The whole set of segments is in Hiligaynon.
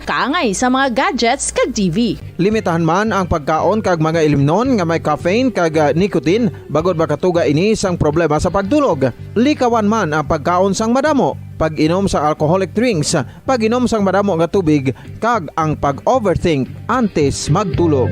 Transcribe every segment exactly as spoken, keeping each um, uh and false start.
kaangay sa mga gadgets kag T V. Limitahan man ang pagkaon kag mga ilimnon nga may caffeine kag, ah, nicotine, bangod makatuga ini sang problema sa pagtulog. Likawan man ang pagkaon sang madamo, pag-inom sang alcoholic drinks, pag-inom sang madamo nga tubig, kag ang pag-overthink antes magtulog.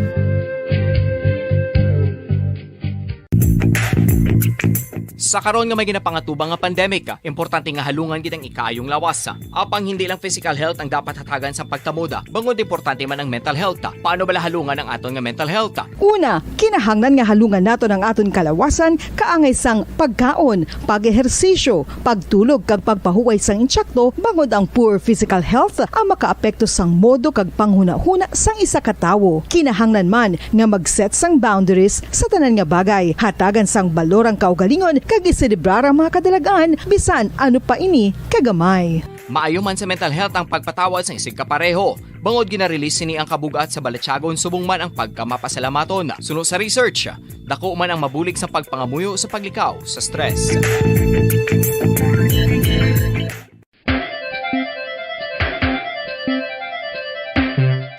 Sa karon nga may ginapangatubang nga pandemic, importante nga halungan gid ang ikaayong lawas. Apang hindi lang physical health ang dapat hatagan sang pagtamod, bangod importante man ang mental health. Paano bala halungan ang aton nga mental health? Una, kinahanglan nga halungan naton ang aton kalawasan kaangay sang pagkaon, pag-ehersisyo, pagtulog kag pagpahuway sang intsakto, bangod ang poor physical health ang makaapekto sang modo kag panghunahuna sang isa ka tawo. Kinahanglan man nga mag-set sang boundaries sa tanan nga bagay, hatagan sang balor ang kaugalingon kag iselebrar ang mga kadalag-an bisan ano pa ini kagamay. Maayo man sa mental health ang pagpatawad sang isigg kapareho, bangod gina-release sini ang kabug-at sa balatyagon subong man ang pagkamapasalamaton. Suno sa research, dako man ang mabulig sa pagpangamuyo sa paglikaw sa stress.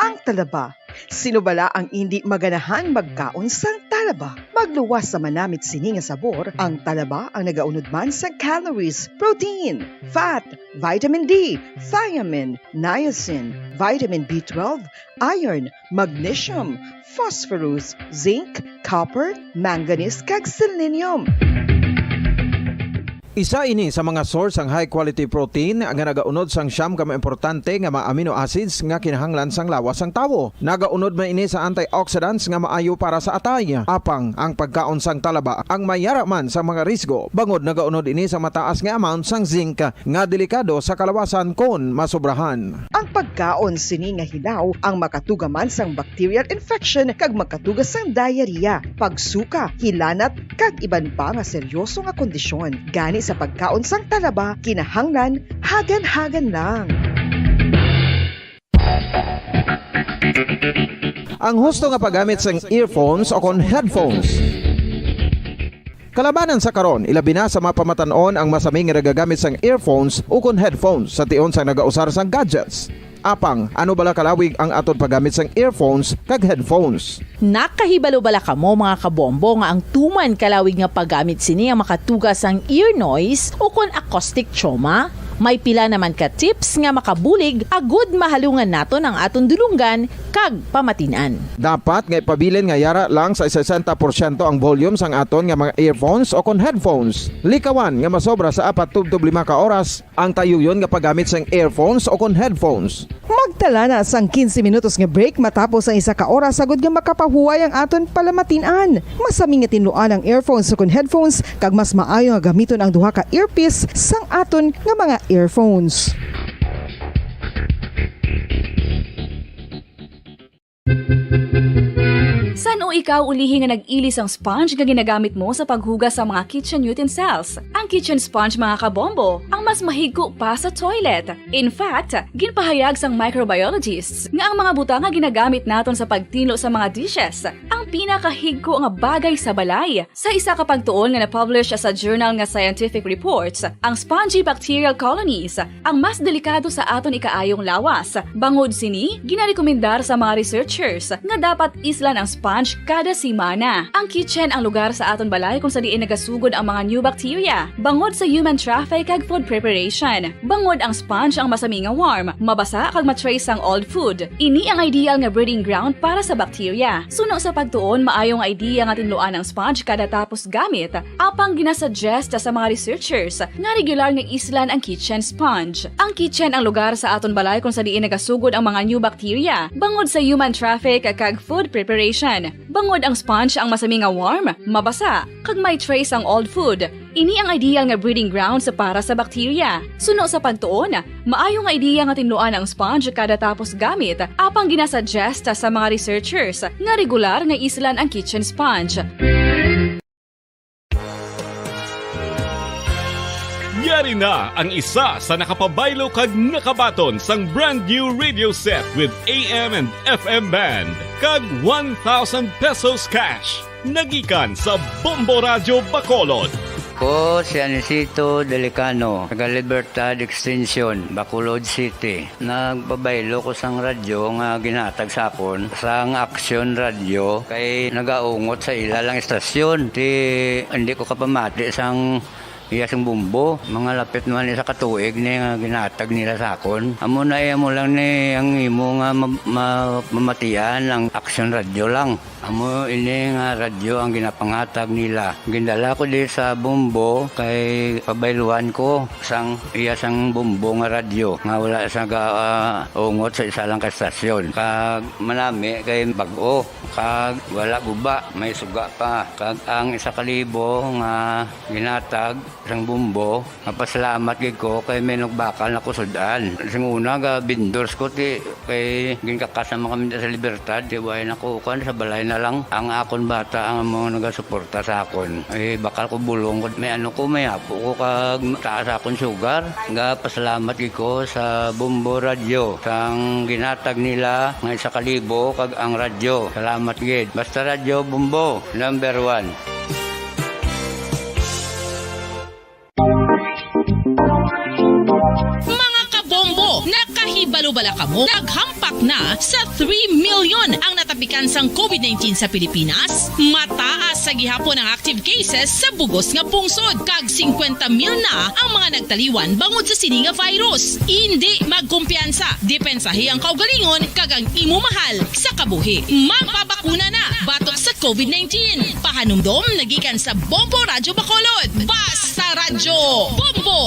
Ang talaba. Sino bala ang indi maganahan magkaon sang talaba? Magluwas sa manamit sini nga sabor, ang talaba ang nagaunod man sa calories, protein, fat, vitamin D, thiamine, niacin, vitamin B twelve, iron, magnesium, phosphorus, zinc, copper, manganese, kag selenium. Isa ini sa mga source sang high quality protein nga nagaunod sang siyam ka mga importante nga mga amino acids nga kinahanglan sang lawas sang tawo. Nagaunod man ini sa antioxidants nga maayo para sa atay. Apang ang pagkaon sang talaba ang may yara man sa mga risgo, bangod nagaunod ini sa mataas nga amount sang zinc nga delikado sa kalawasan kon masobrahan. Ang pagkaon sini nga hilaw ang makatuga man sang bacterial infection kag makatuga sang diarrhea, pagsuka, hilanat, kag iban pa nga seryoso nga kondisyon. Gani sa pagkaon sang talaba, kinahanglan hagan-hagan lang. Ang husto nga paggamit sang earphones o kon headphones. Kalabanan sa karon, ilabi na sa mga pamatan-on ang masami nga nagagamit sang earphones ukon headphones sa tion sang nagausar sang gadgets. Apang, ano bala kalawig ang aton paggamit sang earphones kag headphones? Nakahibalo bala kamo, mga kabombo, nga ang tuman kalawig nga paggamit sini ang makatuga sang ear noise ukon acoustic trauma? May pila naman ka tips nga makabulig agud mahalungan naton ang aton dulonggan kag pamatin-an. Dapat nga ipabilin nga yara lang sa sesenta porsyento ang volume sang aton nga mga earphones o kon headphones. Likawan nga masobra sa apat tubtob lima ka oras ang tayuyon nga paggamit sang earphones o kon headphones. Magtala na sang quince minutos nga break matapos ang isa ka oras, agud nga makapahuway ang aton palamatin-an. Masami nga tinluan ang earphones o kon headphones, kag mas maayo nga gamiton ang duha ka earpiece sang aton nga mga earphones. San-o ikaw ulihi nga nag-ili sang sponge nga ginagamit mo sa paghugas sa mga kitchen utensils? Ang kitchen sponge, mga kabombo, ang mas mahigko pa sa toilet. In fact, ginpahayag sang microbiologists nga ang mga butang nga ginagamit naton sa pagtinlo sa mga dishes ang pinakahigko nga bagay sa balay. Sa isa ka pagtuon nga na-publish sa journal nga Scientific Reports, ang spongy bacterial colonies ang mas delikado sa aton ikaayong lawas. Bangod sini, ginarekomendar sa mga researchers nga dapat islan ang sponge kada semana. Ang kitchen ang lugar sa aton balay kung sa diin nagasugod ang mga new bacteria, bangod sa human traffic kag food preparation. Bangod ang sponge ang masami nga warm, mabasa kag ma-trace ang old food. Ini ang ideal nga breeding ground para sa bacteria. Suno sa pagtuon, maayo nga idea nga tinluan ang sponge kada tapos gamit. Apang ginasuggest sa mga researchers nga regular nga islan ang kitchen sponge. Ang kitchen ang lugar sa aton balay kung sa diin nagasugod ang mga new bacteria, bangod sa human traffic kag food preparation. Bangod ang sponge ang masami nga warm, mabasa, kag may trace ang old food, ini ang ideal nga breeding grounds para sa bacteria. Suno sa pagtuon, maayo nga idea nga tinluan ang sponge kada tapos gamit, apang ginasuggest sa mga researchers nga regular nga islan ang kitchen sponge. Yari na ang isa sa nakapabaylo kag nakabaton sang brand new radio set with A M and F M band kag one thousand pesos cash. Nagikan sa Bombo Radyo Bacolod. Ko si Anisito Delicano, taga Libertad Extension, Bacolod City. Nagpabaylo ko sang radyo nga ginhatag sa akon sang Aksyon Radyo kay nagaungot sa ila lang istasyon. Ti, hindi ko kapamati sang iya sing bumbo. Mga lapit naman isa ka tuig ni nga ginhatag nila sa akon. Amo na, eh, amo lang ni ang imo nga ma-, ma-, mamatian ang Aksyon Radyo lang. Amo ini nga radyo ang ginapanghatag nila. Gindala ko di sa bumbo kay pabayluhan ko sang iya sang bumbo nga radyo nga wala sa ga, ah, ungot sa isa lang ka estasyon. Kag manami kay bag-o, kag wala guba, may suga pa. Kag ang isa ka libo nga ginatag sang bumbo, mapasalamat gid ko kay may nagbakal na ko sud-an. Sing una, ga bindors ko, ti, kay ginkakas naman kami sa Libertad, ti, way na ko, kuwan, sa balay na lang. Ang akon bata ang mga nagasuporta sa akon. Eh, bakal ko bulong ko, may ano ko, may apo ko, kag taas akon sugar. Ga pasalamat gid ko sa Bombo Radyo, sang ginatag nila nga isa ka libo, kag ang radyo. Salamat gid. Basta Radyo Bombo, number one. Mga kabombo, nakahibalo bala kamo? Naghampak na sa three million ang natapikan sang covid nineteen sa Pilipinas. Mataas sa gihapon ang active cases sa bugos nga pungsod, kag singkwenta mil na ang mga nagtaliwan bangod sa sini nga virus. Indi magkumpiyansa, depensahi ang kaugalingon kag ang imo mahal sa kabuhi. Magpabakuna na batok sa covid nineteen. Pahanumdom nagikan sa Bombo Radyo Bacolod. Basta Radyo Bombo!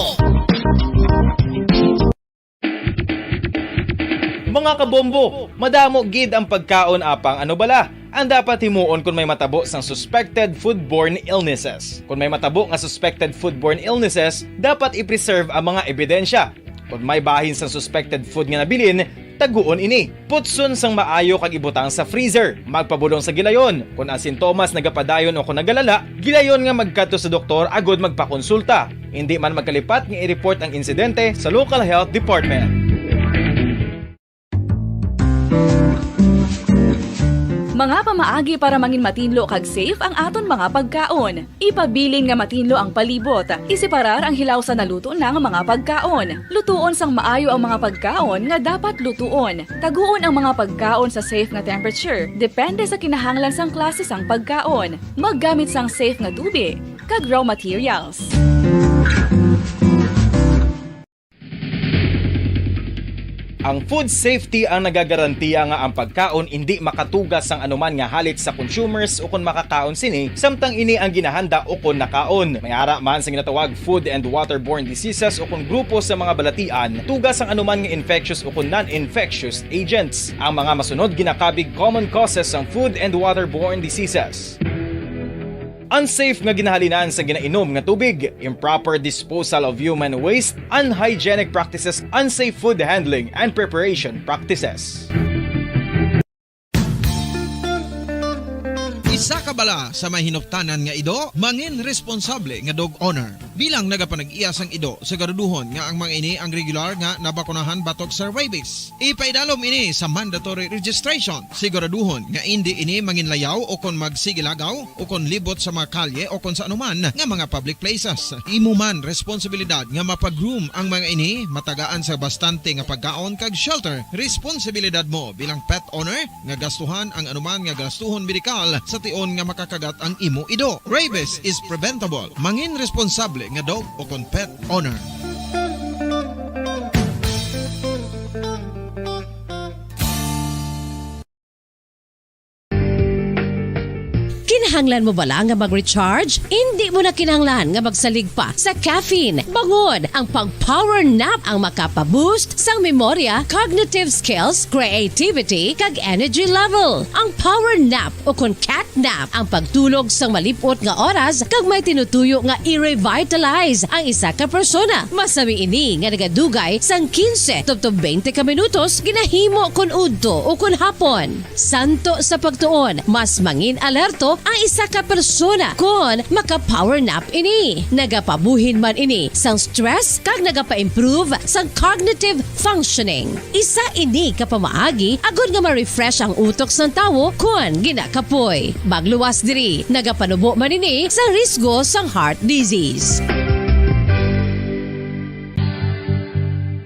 Mga kabombo, madamo gid ang pagkaon, apang ano bala ang dapat himuon kon may matabo sang suspected foodborne illnesses? Kon may matabo nga suspected foodborne illnesses, dapat i-preserve ang mga ebidensya. Kon may bahin sang suspected food nga nabilin, taguon ini. Putson sang maayo kag ibutang sa freezer. Magpabulong sa gilayon. Kon ang sintomas nagapadayon o kon nagalala, gilayon nga magkadto sa doktor agud magpakonsulta. Indi man magkalipat nga i-report ang insidente sa local health department. Mga pamaagi para mangin matinlo kag safe ang aton mga pagkaon. Ipabilin nga matinlo ang palibot. Iseparar ang hilaw sa naluto na nga mga pagkaon. Lutuon sang maayo ang mga pagkaon nga dapat lutuon. Taguon ang mga pagkaon sa safe nga temperature, depende sa kinahanglan sang klase sang pagkaon. Maggamit sang safe nga tubi kag raw materials. Ang food safety ang nagagarantiya nga ang pagkaon indi makatuga sang anuman nga halit sa consumers ukon makakaon sini, samtang ini ang ginahanda ukon nakaon. May ara man sa ginatawag food and waterborne diseases ukon grupo sa mga balatian, tuga sang anuman nga infectious ukon non-infectious agents. Ang mga masunod ginakabig common causes sang food and waterborne diseases. Unsafe nga ginahalinan sa ginainom nga tubig, improper disposal of human waste, unhygienic practices, unsafe food handling and preparation practices. Isa ka bala sa may hinuptanan nga ido, mangin responsable nga dog owner. Bilang nagapanag-iya sang ido, siguraduhon nga ang mga ini ang regular nga nabakunahan batok sa rabies. Ipaidalom ini sa mandatory registration. Siguraduhon nga indi ini manginlayaw o kon magsigilagaw o kon libot sa mga kalye o kon sa anuman nga mga public places. Imo man responsibilidad nga mapa-groom ang mga ini, matagaan sa bastante nga pagkaon kag shelter. Responsibilidad mo bilang pet owner nga gastuhan ang anuman nga gastuhon medikal sa tion nga makakagat ang imo ido. Rabies is preventable. Mangin responsable nga dog o kon pet owner. Kinahanglan mo bala nga mag-recharge? Indi mo na kinahanglan nga magsalig pa sa caffeine. Bangod ang pag-power nap ang makapa-boost sang memorya, cognitive skills, creativity, kag energy level. Ang power nap o kon cat nap ang pagtulog sang malip-ot nga oras kag may tinutuyo nga i-revitalize ang isa ka persona. Masami ini nga nagadugay sang quince tubtob twenty ka minutos ginahimo kon udto o kon hapon. Santo sa pagtuon, mas mangin alerto ang Isa ka persona kon maka-power nap ini. Nagapabuhin man ini sang stress kag nagapa-improve sang cognitive functioning. Isa ini ka pamaagi agod nga ma-refresh ang utok sang tawo kon ginakapoy. Magluwas diri, nagapanubo man ini sang risgo sang heart disease.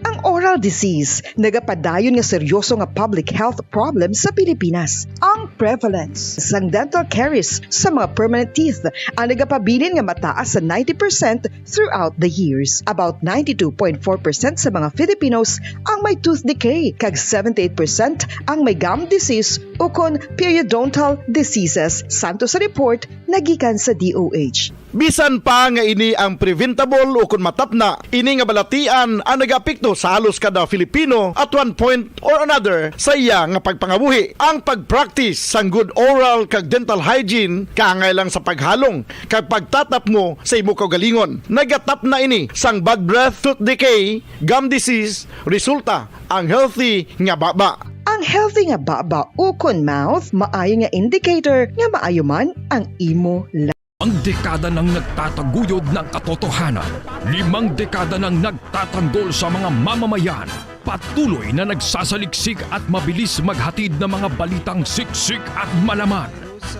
Ang oral disease nagapadayon nga seryoso nga public health problem sa Pilipinas. Ang prevalence sang dental caries sa mga permanent teeth ang nagapabilin nga mataas sa ninety percent throughout the years. About ninety-two point four percent sa mga Filipinos ang may tooth decay, kag seventy-eight percent ang may gum disease ukon periodontal diseases, santo sa report nga gikan sa D O H. Bisan pa nga ini ang preventable ukon matapna, ini nga balatian ang nagaapekto sa halos kada Filipino at one point or another sa iya nga pagpangabuhi. Ang pag-practice sang good oral kag dental hygiene kaangay lang sa paghalong kag pagtatapmo sa imo kaugalingon. Nagatapna ini sang bad breath, tooth decay, gum disease, resulta ang healthy nga baba. Ang healthy nga baba ukon mouth maayo nga indicator nga maayo man ang imo life. Ang dekada ng nagtataguyod ng katotohanan. Limang dekada ng nagtatanggol sa mga mamamayan. Patuloy na nagsasaliksik at mabilis maghatid ng mga balitang siksik at malaman.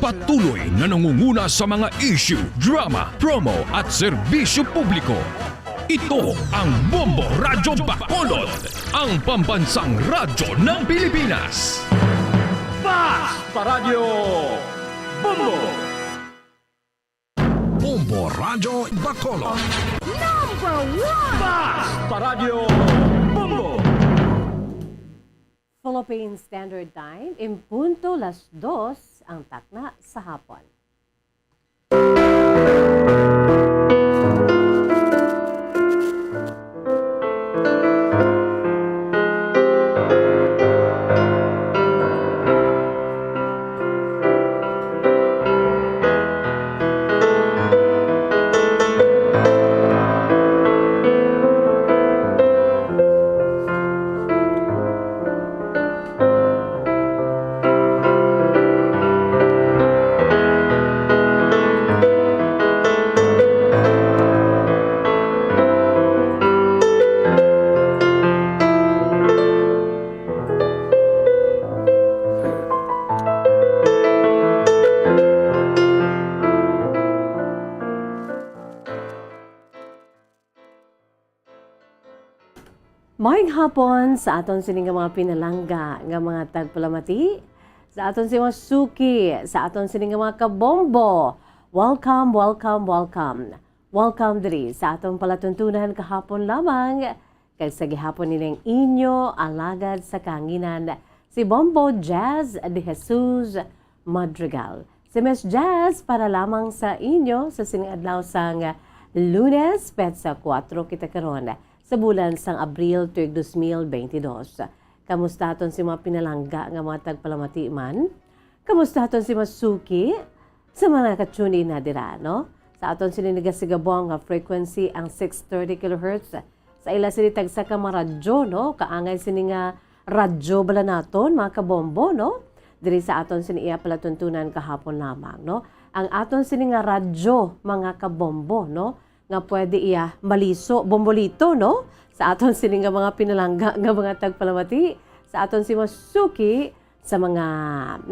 Patuloy na nangunguna sa mga issue, drama, promo at serbisyo publiko. Ito ang Bombo Radyo Bacolod, ang pambansang radyo ng Pilipinas. Basta Radyo Bombo! Bombo Radyo Bacolod. Number one! Basta Radyo Bombo! Philippine Standard Time, in punto las dos ang takna sa hapon. Maayong hapon sa aton sini nga mga pinalangga nga mga tagpalamati, sa aton sini mga suki, sa aton sini nga mga kabombo. Welcome, welcome, welcome. Welcome diri sa aton palatuntunan kahapon lamang. Kag sa gihapon nining inyo alagad sa kahanginan, si Bombo Jazz de Jesus Madrigal. Si Miss Jazz para lamang sa inyo sa sining adlaw sang Lunes, petsa kuwatro kita karon sa bulan sang Abril, tuig dos mil beintidos. Kamusta aton si mga pinalangga nga mga tagpalamati man? Kamusta aton si mga suki? Sa mga naka-tune in na dira, no? Sa aton sini nagasigabong nga frequency ang six thirty kilohertz. Sa ila sini tagsa ka mga radyo, no? Kaangay sini nga radyo bala naton, mga kabombo, no? Diri sa aton sini iya palatuntunan kahapon lamang, no? Ang aton sini nga radyo, mga kabombo, no? Nga pwede iya maliso, bombolito, no? Sa aton sini nga mga pinalangga nga mga tagpalamati, sa aton si mga suki, sa mga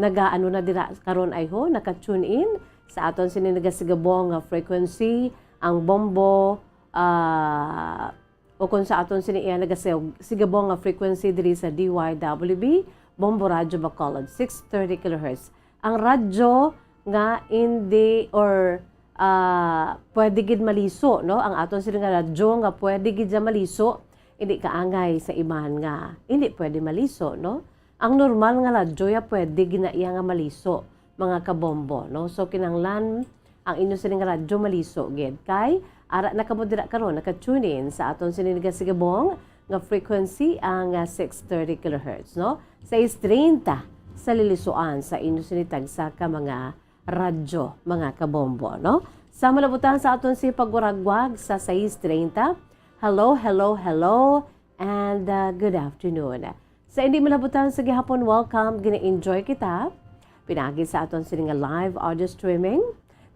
nagaano na dira karon ay ho, naka-tune in sa aton sini nagasigabong nga frequency, ang bombo, ah, o kung sa aton sini iya nagasigabong nga frequency diri sa D Y W B, Bombo Radyo Bacolod, six thirty kilohertz. Ang radyo nga hindi or, ah, pwede gid maliso, no? Ang aton sini nga radyo nga pwede gid siya maliso, hindi kaangay sa iban nga hindi pwede maliso, no? Ang normal nga radyo ya pwede gid na iya nga maliso, mga kabombo, no? So, kinahanglan ang inyo sini nga radyo maliso gid. Kay, ara na kamo dira karon, naka-tune in sa aton sini nagasigabong nga frequency, ang, ah, six thirty kilohertz, no? Sais treinta sa lilisuan sa inyo sini tagsa ka mga radyo, mga kabombo, no? Sama na butang sa aton si pagwaragwag sa sais treinta. Hello, hello, hello, and, uh, good afternoon. Sa hindi malabutan sa gihapon, welcome, gina-enjoy kita. pinaagi sa aton sini nga live audio streaming,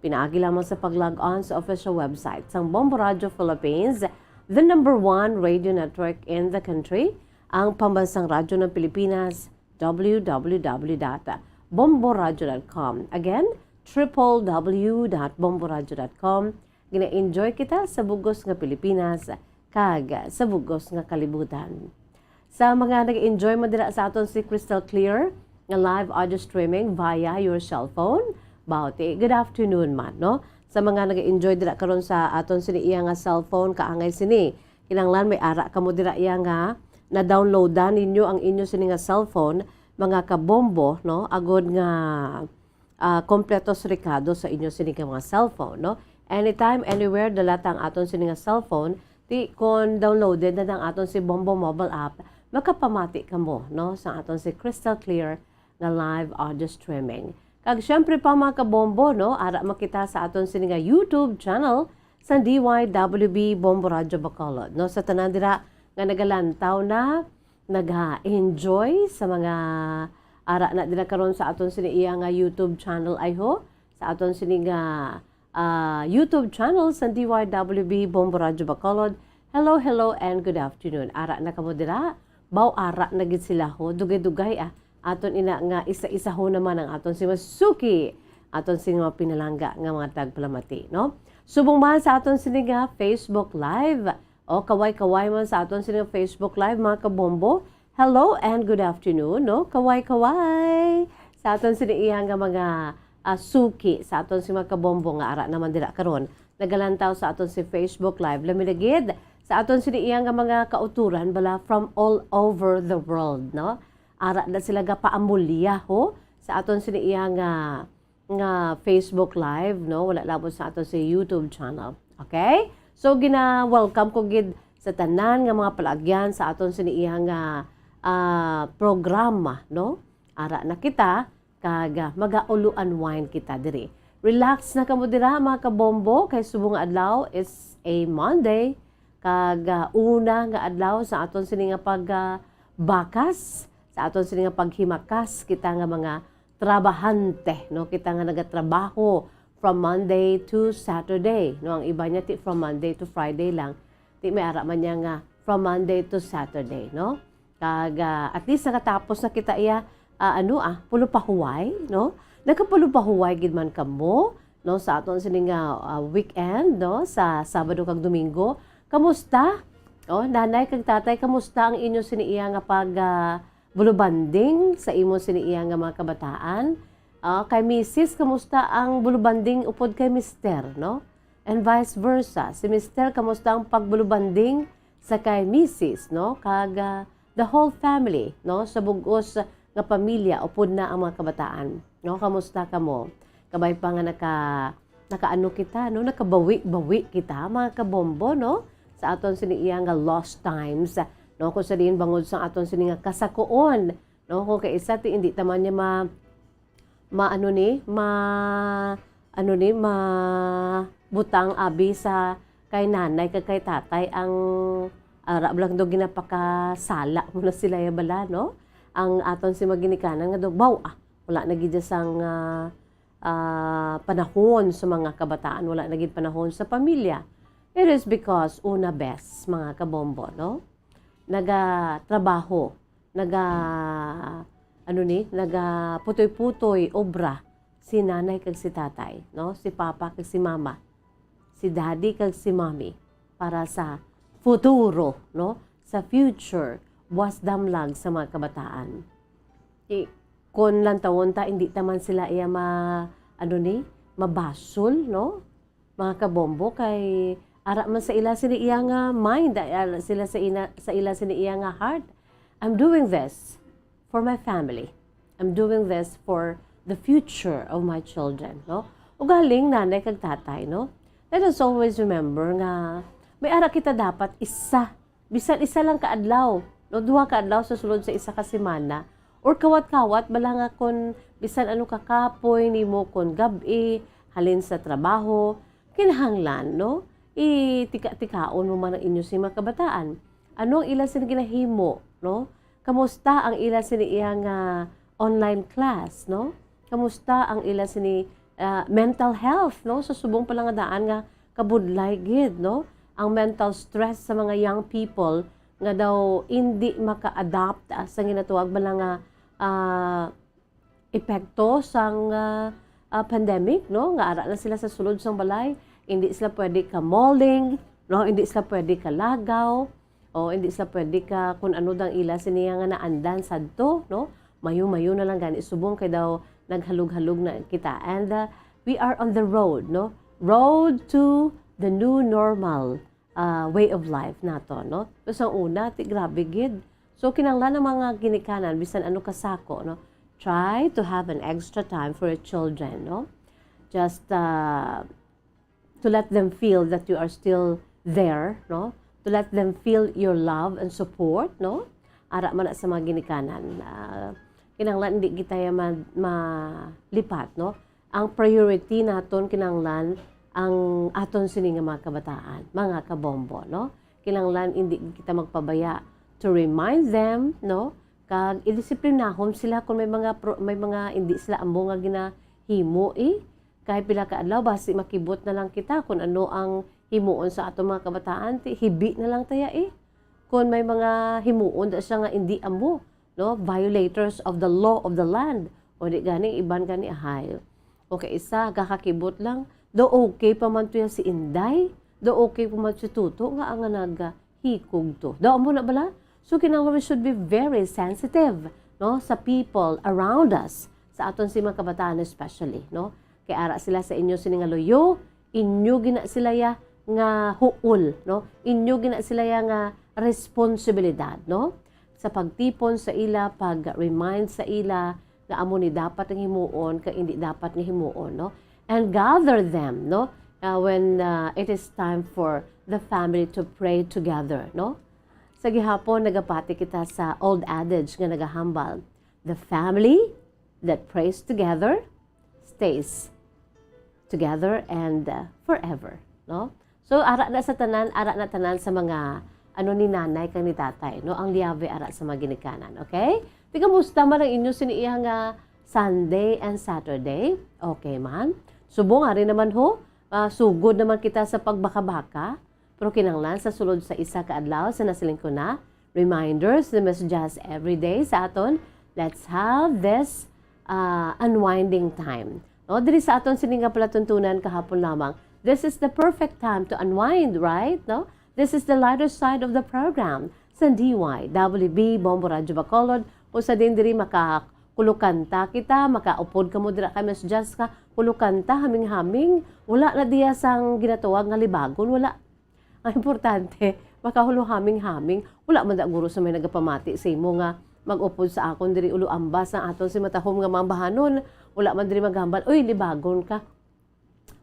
pinaagi lamang sa pag-log on sa official website sang Bombo Radio Philippines, the number one radio network in the country, ang pambansang radyo ng Pilipinas, w w w dot bomboradio dot com. Again, triple w dot bomboradio dot com. Gina-enjoy kita sa bugos nga Pilipinas kag sa bugos nga kalibutan. Sa mga nag-enjoy man dira sa aton si Crystal Clear nga live audio streaming via your cellphone, bauti, good afternoon man, no? Sa mga nag-enjoy dira karon sa aton sini iya nga cellphone, kaangay sini. Kinahanglan may ara kamo dira iya nga na-downloadan ninyo ang inyo sini nga cellphone, mga kabombo, no? Agod nga, ah, kompleto sa rekado sa inyo sini nga mga cellphone, no? Anytime, anywhere, dala ta ang aton sini nga cellphone. Ti, kon downloaded na ang aton si Bombo mobile app, makapamati kamo, no, sa aton si Crystal Clear nga live audio streaming. Kag syempre pa, mga kabombo, no, ara man kita sa aton sini nga YouTube channel sa D Y W B Bombo Radio Bacolod, no? Sa tanan dira nga nagalantaw na, naga-enjoy sa mga ara na dira karon sa aton sini iya nga YouTube channel, ay ho, sa aton sini nga, ah, YouTube channel sa D Y W B Bombo Radio Bacolod. Hello, hello, and good afternoon. Ara na kamo dira? Baw ara na gid sila ho. Dugay-dugay, ah. Aton ina nga isa-isa ho naman ang aton si masuki. Aton si mga pinalangga nga mga tagpalamati, no? Subong man sa aton sini nga Facebook Live. O, kaway-kaway man sa aton sini nga Facebook Live, mga kabombo. Hello and good afternoon, no? Kaway-kaway sa aton sini iya nga mga, ah, suki, sa aton si mga kabombo nga ara naman dira karon. Nagalantaw sa aton si Facebook Live. Lami na gid sa aton sini iya nga mga kauturan bala from all over the world, no? Ara na sila gapaamulya, ho, sa aton sini iya nga, nga Facebook Live, no? Wala labot sa aton si YouTube channel. Okay? So, gina-welcome ko gid sa tanan nga mga palagyan sa aton sini iya nga, ah, programa, no? Ara na kita, kag, ah, maga-ulo-unwind kita diri. Relax na kamo dira, mga kabombo, kay subong nga adlaw is a Monday, kag, ah, una nga adlaw sa aton sini nga pag, ah, bakas, sa aton sini nga paghimakas, kita nga mga trabahante, no? Kita nga nagatrabaho from Monday to Saturday, no? Ang iba niya ti from Monday to Friday lang, ti may ara man niya nga from Monday to Saturday, no? Kag, ah, at least nakatapos na kita iya, ah, ano, ah, pulo pa huway, no? Nakapulo pa huway gid man kamo, no, sa aton sini nga, ah, weekend, no, sa Sabado kag Domingo. Kamusta? Oh, nanay kag tatay, kamusta ang inyo sini iya nga pag, ah, bulubanding sa imo sini iya nga mga kabataan? Ah, kay misis, kamusta ang bulubanding upod kay mister, no? And vice versa, si mister, kamusta ang pagbulubanding sa kay misis, no? Kag, ah, the whole family, no? Sa bug-os nga pamilya, upod na ang mga kabataan, no? Kamusta kamo? Kabay pa nga naka-, nakaano kita, no? Nakabawi-bawi kita, mga kabombo, no? Sa aton sini iya nga lost times, no? Kung sa diin bangod sa aton sini nga kasakuon, no? Kung kay isa ti, hindi ta man niya ma-, ma-, ano ni, ma-, ano ni, ma-, butang abi sa kay nanay kag kay tatay ang, ah, ara lang daw ginapakasala mo na sila ya bala, no? Ang aton si maginikanan nga daw, baw, ah, wala na gid sang, ah, ah, panahon sa mga kabataan, wala na gid panahon sa pamilya. It is because, una, bes, mga kabombo, no? Nagatrabaho, naga, ano ni, nagaputoy-putoy obra si nanay kag si tatay, no? Si papa kag si mama, si daddy kag si mommy, para sa futuro, no? Sa future, buas damlag sa mga kabataan. I-, kon lantawon ta, hindi ta man sila iya ma-, ano ni, mabasol, no? Mga kabombo, kay ara man sa ila sini iya nga mind, ay, ara sila sa ina-, sa ila sini iya nga heart. I'm doing this for my family. I'm doing this for the future of my children, no? Ugaling nanay kag tatay, no? Let us always remember nga may ara kita dapat isa, bisan isa lang ka adlaw, no? Duha ka adlaw sa sulod sa isa ka semana, or kawat-kawat bala nga kon bisan ano ka kapoy nimo kon gab-i halin sa trabaho, kinahanglan, no? Itika-tikaon mo man ang inyo sini mga kabataan. Ano ang ila sini ginahimo, no? Kamusta ang ila sini iya nga online class, no? Kamusta ang ila sini, ah, mental health, no? So, subong pala nga daan nga kabudlay gid, no? Ang mental stress sa mga young people nga daw indi maka-adapt, ah, sa ginatawag bala nga, ah, epekto sang, ah, ah, pandemic, no? Nga ara na sila sa sulod sang balay, indi sila pwede ka-malling, no? Indi sila pwede kalagaw, o indi sila pwede ka kun ano dang ila siniya nga naandan sadto, no? Mayo-mayo na lang gani subong kay daw naghalog-halog na kita. And, ah, we are on the road, no? Road to the new normal, ah, way of life nato, no? Pero sa una, ti grabe gid. So, kinahanglan ang mga ginikanan, bisan ano kasako, no? Try to have an extra time for your children, no? Just, ah, to let them feel that you are still there, no? To let them feel your love and support, no? Ara man na sa mga ginikanan. Ah, kinahanglan hindi kita ya ma-, malipat, no? Ang priority naton kinahanglan ang aton sini nga mga kabataan, mga kabombo, no? Kinahanglan hindi kita magpabaya to remind them, no? Kag idisiplinahon sila kung may mga pro-, may mga hindi sila amo nga ginahimo, eh. Kay pila ka adlaw, basi makibot na lang kita kung ano ang himuon sa aton mga kabataan, ti hibi na lang taya, eh. Kung may mga himuon da siya nga hindi amo, no? Violators of the law of the land. O di gani, iban gani, ahay. O kay isa, kakakibot lang. Daw okay pa man to ya si Inday. Daw okay pa man si Tuto nga ang nagahikog to. Daw amo na bala? So, kinahanglan we should be very sensitive, no? Sa people around us. Sa aton si mga kabataan especially, no? Kay ara sila sa inyo sini nga luyo, inyo gina sila ya nga huol, no? Inyo gina sila ya nga responsibilidad, no? Sa pagtipon sa ila, pag-remind sa ila nga amo ni dapat nga himuon, kag indi dapat nga himuon, no? And gather them, no? Uh, when, uh, it is time for the family to pray together, no? Sa gihapon, nagapati kita sa old adage nga nagahambal, "The family that prays together stays together and, uh, forever," no? So, ara na sa tanan, ara na tanan sa mga, ano, ni nanay kag ni tatay, no? Ang liyabe ara sa mga ginikanan, okay? Ti, kamusta man ang inyo sini iya nga Sunday and Saturday? Okay man? Subong, ari naman ho, ah, sugod naman kita sa pagbaka-baka. Pero kinahanglan sa sulod sa isa ka adlaw sa nasiling ko na, reminders ni Miss Jazz every day sa aton, let's have this, ah, unwinding time. No, diri sa aton sini nga palatuntunan kahapon lamang, this is the perfect time to unwind, right? No? This is the lighter side of the program sa D Y W B Bombo Radyo Bacolod. Kung sa din diri makakulukanta kita, makaupod ka mo dira kay Miss Jazz ka, kulukanta, haming-haming. Wala na diya sang ginatawag nga libagon, wala. Ang importante, makahulo haming-haming. Wala man da guro sa may nagapamati sa imo nga mag-upod sa akon diri ulo ambas ang aton si matahom nga mga bahanon. Wala man diri maghambal, "Uy, libagon ka."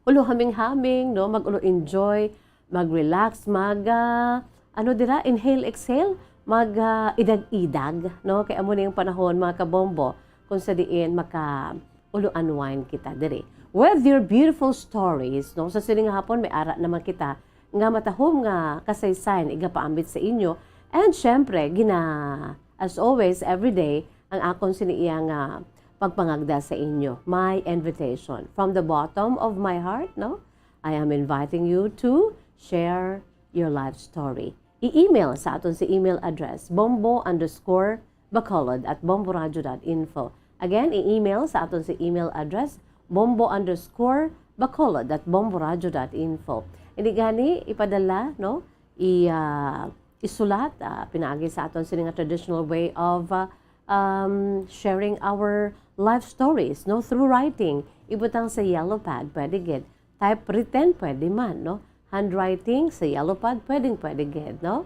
Ulo haming-haming, no? Mag-ulo enjoy, mag-relax, mag, ah, ano dira, inhale, exhale, mag, ah, idag-idag, no? Kay amo na yung panahon, mga kabombo, kung sa diin maka ulo unwind kita diri with your beautiful stories, no? Sa sining hapon, may ara naman kita nga matahom nga kasaysayan igapaambit sa inyo. And syempre, gina-, as always, every day, ang akon sini iya nga pagpangagda sa inyo. My invitation. From the bottom of my heart, no? I am inviting you to share your life story. I-email sa aton si email address, bombo underscore bacolod at bomboradio dot info. Again, i-email sa aton si email address, bombo underscore bacolod at bomboradio dot info. Hindi gani, ipadala, no? I, ah, isulat, ah, pinaagi sa aton sini nga traditional way of, ah, um, sharing our life stories, no? Through writing. Ibutang sa yellow pad, pwede gid. Typewritten, pwede man, no? Handwriting sa yellow pad, pwedeng pwede gid, no?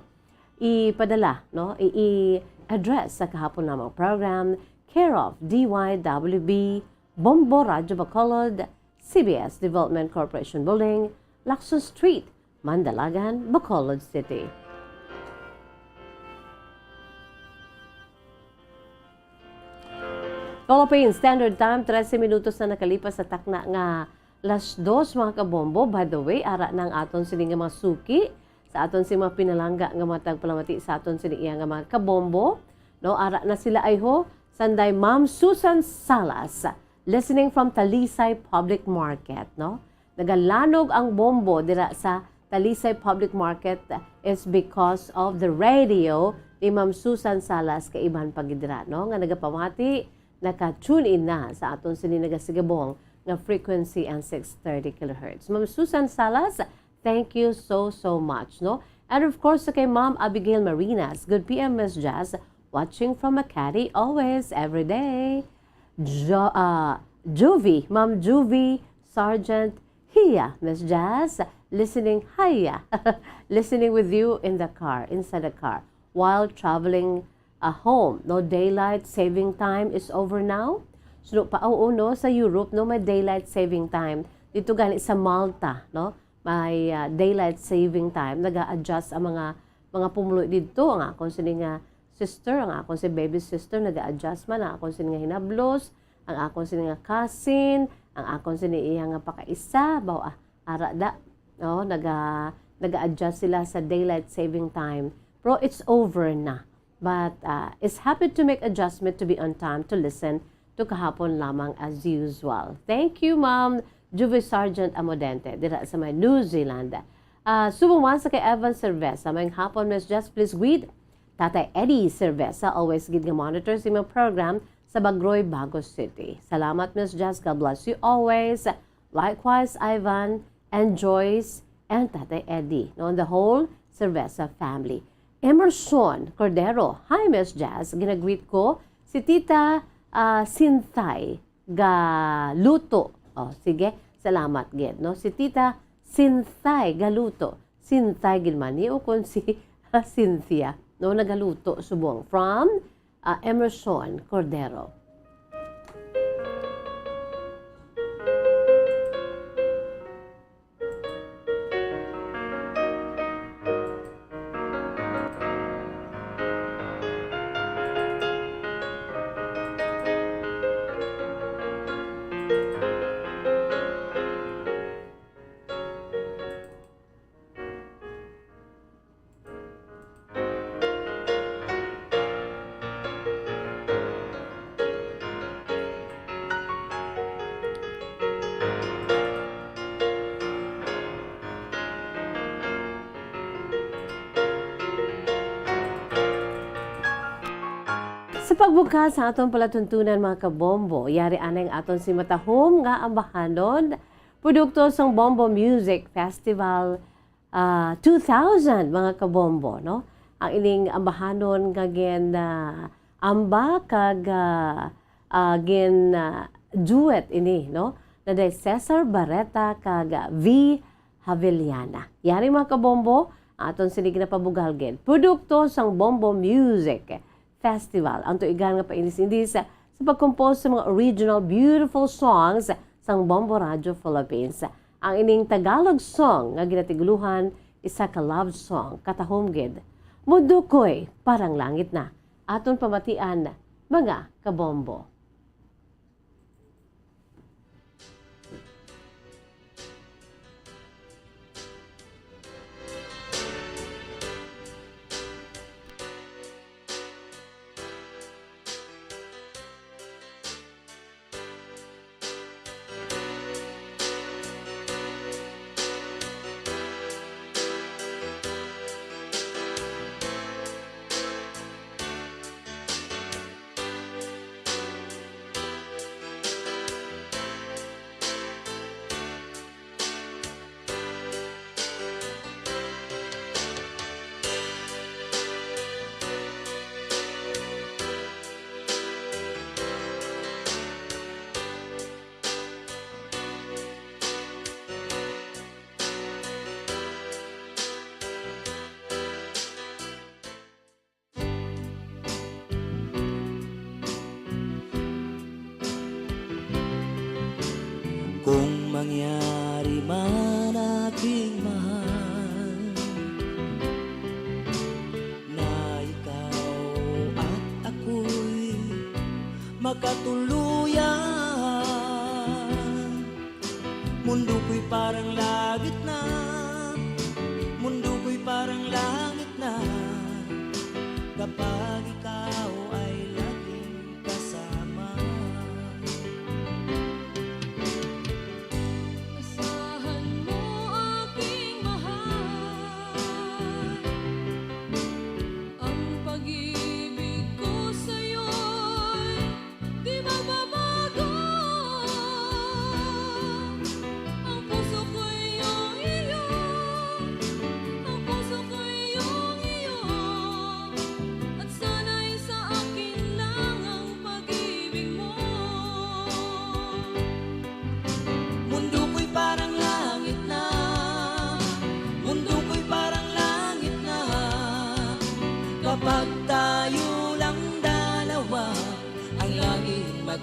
Ipadala, no? I-, i-address sa kahapon namang program, care of D Y W B, Bombo Radyo Bacolod, C B S Development Corporation Building, Lacson Street, Mandalagan, Bacolod City. Philippine Standard Time, trese minutos na nakalipas sa takna nga las dos, mga kabombo. By the way, ara na ang aton sini nga mga suki sa aton sini mga pinalangga nga mga tagpalamati sa aton sini iya nga mga kabombo. No, ara na sila ay ho, sanday Ma'am Susan Salas. Listening from Talisay Public Market, no? Nagalanog ang bombo dira sa Talisay Public Market is because of the radio ni Ma'am Susan Salas kay iban pa gid dira, no? Nga nagapamati, naka-tune in na sa aton sini nagasigabong nga frequency ang six thirty kilohertz. Ma'am Susan Salas, thank you so, so much, no? And of course, kay Ma'am Abigail Marinas, good P M, Miss Jazz, watching from Makati, always, every day. Jo-, ah, Juvie, Ma'am Juvie Sergeant, hiya, Miss Jazz, listening, hiya, listening with you in the car, inside the car, while traveling, ah, home. No, daylight saving time is over now. So, pa, oo, no, sa Europe, no, may daylight saving time. Dito gani sa Malta, no, may, ah, daylight saving time. Nag-a-adjust ang mga, mga pumuluyo dito. Ang akon sini nga sister, ang akon si baby sister, nag-a-adjust man. Ang akon sini nga hinablos, ang akon sini nga cousin, ang akon sini iya nga pakaisa, baw, ah, ara da. No, naga, nag-a-adjust sila sa daylight saving time. Pero it's over na. But, uh, is happy to make adjustment to be on time to listen to kahapon lamang as usual. Thank you, Ma'am Juvie Sergeant Amodente, dira sa may New Zealand. Uh, subong man sa kay Evan Cerveza, may hapon, Miss Jess, please greet Tatay Eddie Cerveza, always gid nga monitor sa imong program sa Bagroy, Bago City. Salamat, Miss Jess. God bless you always. Likewise, Ivan and Joyce and Tatay Eddie, no, and the whole Cerveza family. Emerson Cordero, "Hi, Miss Jazz. Ginagreet ko si Tita, ah, Sintay Galuto." Oh, sige, salamat gid, no? Si Tita Sintay Galuto. Sintay gid man ni o kon si Cynthia, no? Nagaluto subong. From, ah, Emerson Cordero. Sa pagbukas sa aton palatuntunan, mga kabombo, yari anay ang aton simatahom nga ambahanon, produkto sang Bombo Music Festival ah, two thousand, mga kabombo, no? Ang ining ambahanon nga gin, ah, amba kag, ah, ah, gin, ah, duet ini, no? Naday Cesar Barreta kag, ah, V Haveliana. Yari, mga kabombo, aton sini ginapabugal gid. Produkto sang Bombo Music Festival ang tuigan nga painis-inis sa pag-compose sa mga original beautiful songs sang Bombo Radio Philippines. Ang ining Tagalog song nga ginatigulohan isa ka love song, katahom gid, Mundo Ko'y Parang Langit Na. Aton pamatian, mga kabombo. Kung mangyari man, aking mahal, na ikaw at ako'y makatuluyan, mundo ko'y parang langit na, mundo ko'y parang langit na, kapag ikaw ay laging kasama.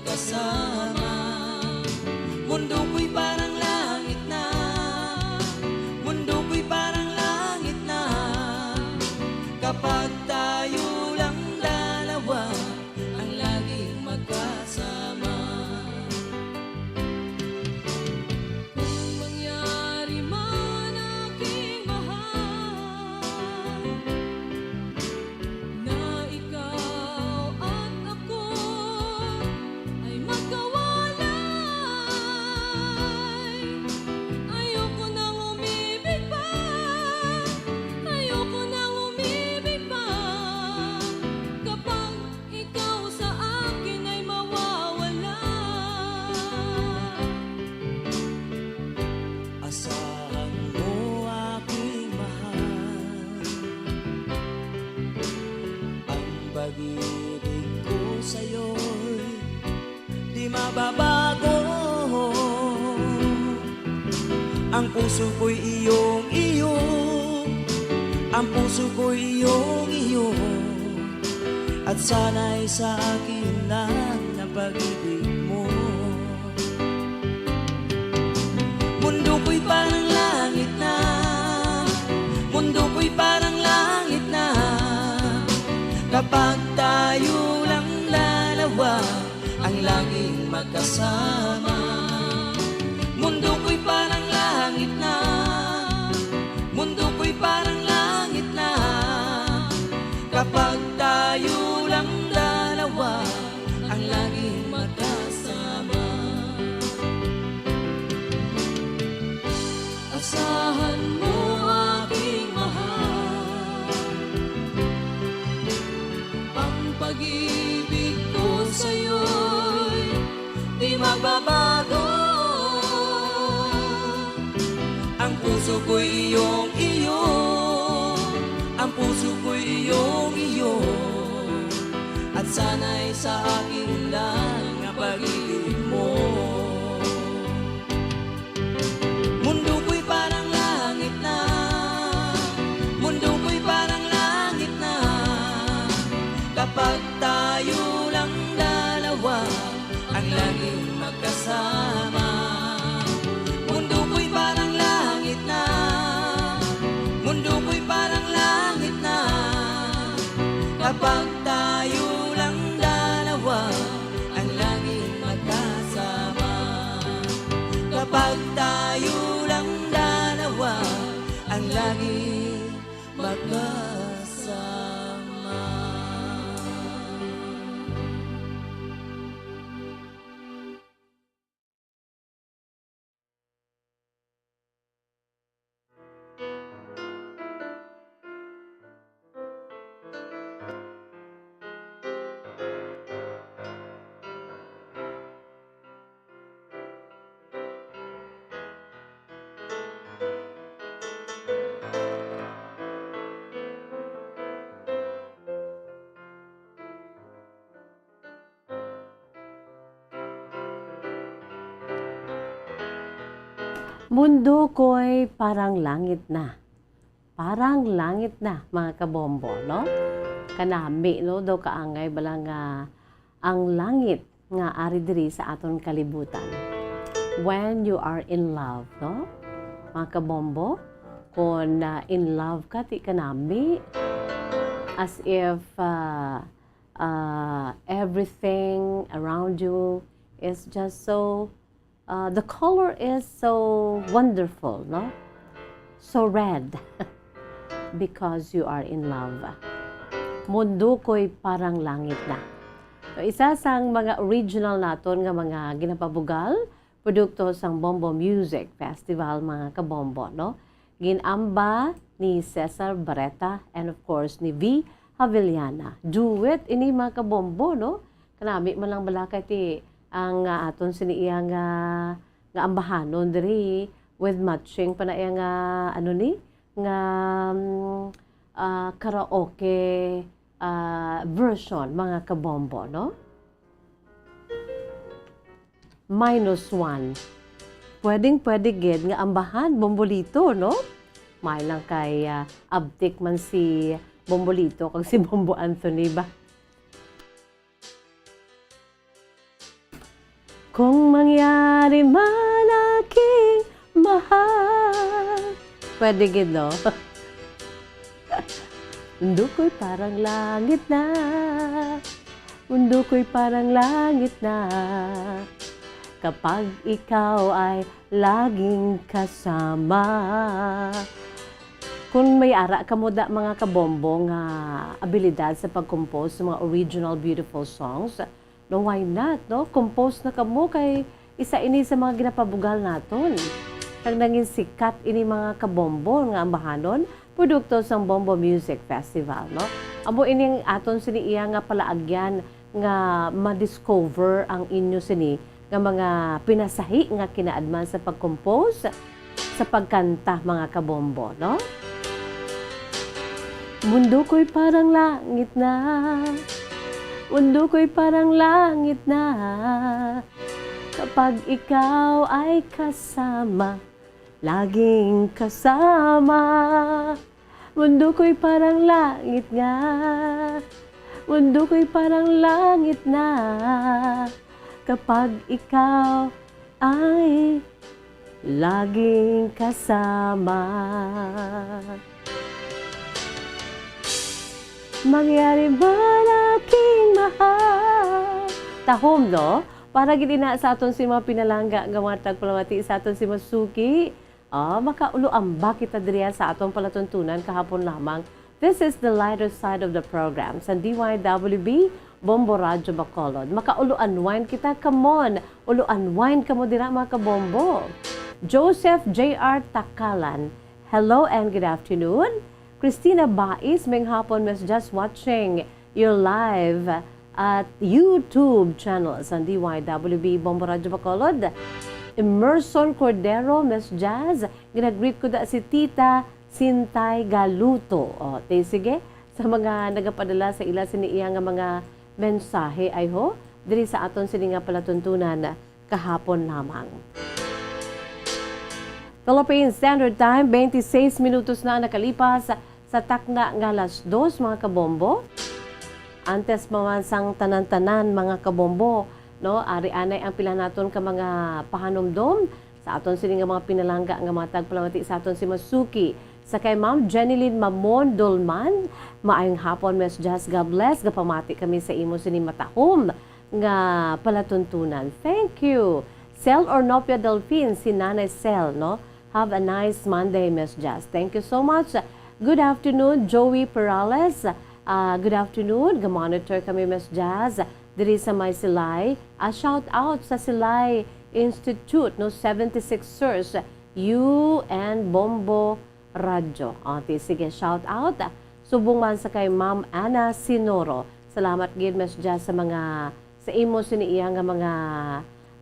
kasama. Mundo ko'y parang langit na. Mundo ko'y parang langit na. Kapag tayo lang dalawa ang laging magkasama. Kung mangyari man, aking mahal, na ikaw at ako ay magkawalay. Ayoko nang umibig pa, ayoko nang umibig pa. Kapag ikaw sa akin ay mawawala. Asahan mo, aking mahal, ang pag-ibig ko sa'yo'y di mababago. Ang puso ko'y iyong iyo, ang puso ko'y iyong iyo, at sana'y sa akin lang ang pag-ibig mo. Mundo ko'y parang langit na, mundo ko'y parang langit na, kapag tayo lang dalawa ang laging magkasama. Mundo ko'y parang langit na, mundo ko'y parang langit na, kapag tayo lang dalawa ang laging magkasama. Asahan mo, aking mahal, ang pag-ibig ko sa'yo'y di magbabago. Ang puso ko'y iyong iyo, ang puso ko'y iyong iyo, at sana'y sa akin lang ang pag-ibig mo. Mundo ko'y parang langit na, mundo ko'y parang langit na, kapag tayo lang dalawa ang laging magkasama. Mundo ko'y parang langit na, mundo ko'y parang langit na, kapag tayo lang dalawa ang laging magkasama. Kapag tayo lang dalawa ang laging magkasama. Mundo ko'y parang langit na. Parang langit na, mga kabombo, no? Kanami, no? Daw kaangay bala nga ang langit nga ari diri sa aton kalibutan. When you are in love, no? Mga kabombo, kung, ah, in love ka, ti kanami, as if, ah, uh, everything around you is just so, uh, the color is so wonderful, no? So red because you are in love. Mundo ko'y parang langit na. So, isa sang mga original naton nga mga ginapabugal, produkto sang Bombo Music Festival, mga kabombo, no? Gin-amba ni Cesar Barreta and, of course, ni V Havillana. Duet ini, mga kabombo, no? Kanami man lang bala kay ti ang, ah, aton sini iya nga, nga ambahanon diri with matching pa na iya nga, ano ni? Nga, mm, ah, karaoke, ah, version, mga kabombo, no? Minus one. Pwedeng-pwede gid nga ambahan, Bombolito, no? May lang kay, ah, abtik man si Bombolito kag si Bombo Anthony ba? Kung mangyari man, aking mahal. Pwede gid, no? Mundo ko'y parang langit na. Mundo ko'y parang langit na. Kapag ikaw ay laging kasama. Kung may ara kamo da, mga kabombo, nga abilidad sa pag-compose sa mga original beautiful songs, no, why not, no? Compose na kamo, kay isa ini sa mga ginapabugal naton. Kag nangin sikat ini, mga kabombo, nga ambahanon, produkto sang Bombo Music Festival, no? Amo ini ang aton sini iya nga palaagyan nga ma-discover ang inyo sini nga mga pinasahi nga kinaadman sa pag-compose, sa pagkanta, mga kabombo, no? Mundo ko'y parang langit na. Mundo ko'y parang langit na. Kapag ikaw ay kasama, laging kasama. Mundo ko'y parang langit nga. Mundo ko'y parang langit na. Kapag ikaw ay laging kasama. Mangyari man, aking mahal. Tahom, no? Para gid ina sa aton si mga pinalangga nga mga tagpalamati sa aton si Masuki. Ah, makaulo-amba kita diriya sa aton palatuntunan kahapon lamang. This is the lighter side of the program sa D Y W B Bombo Radyo Bacolod. Makaulo-unwind kita. Come on, ulo-unwind kamo dira, mga kabombo. Joseph J R Takalan, hello and good afternoon. Christina Bais, maayong hapon, Miss, just watching your live at YouTube channel sa D Y W B Bombo Radyo Bacolod. Emerson Cordero, Miss Jazz, ginagreet ko da si Tita Sintay Galuto. O, ti, sige, sa mga nagapadala sa ila sini iya nga mga mensahe, ay ho, diri sa aton sini nga palatuntunan kahapon lamang. Philippine Standard Time, twenty-six minutos na nakalipas sa takna nga alas dos, mga kabombo. Antes pa man sang tanan-tanan, mga kabombo, no, ari anay ang pila naton ka mga pahanumdom sa aton sini nga mga pinalangga nga mga tagpalamati sa aton si Masuki. Sa kay Ma'am Jenilyn Mamon Dolman, maayong hapon, Miss Jazz, God bless. Gapamati kami sa imo sini matahom nga palatuntunan. Thank you. Sel Ornopia Delfin, si Nanay Sel, no? Have a nice Monday, Miss Jazz. Thank you so much. Good afternoon, Joey Perales. Ah, good afternoon. Ga-monitor kami, Miss Jazz, diri sa may Silay. A shout out sa Silay Institute, no, seventy-six Sers, you and Bombo Radyo. O, ti, sige, shout out. Subong man sa kay Ma'am Ana Sinoro. Salamat gid, Miss Jazz, sa mga, sa imo sini iya nga mga,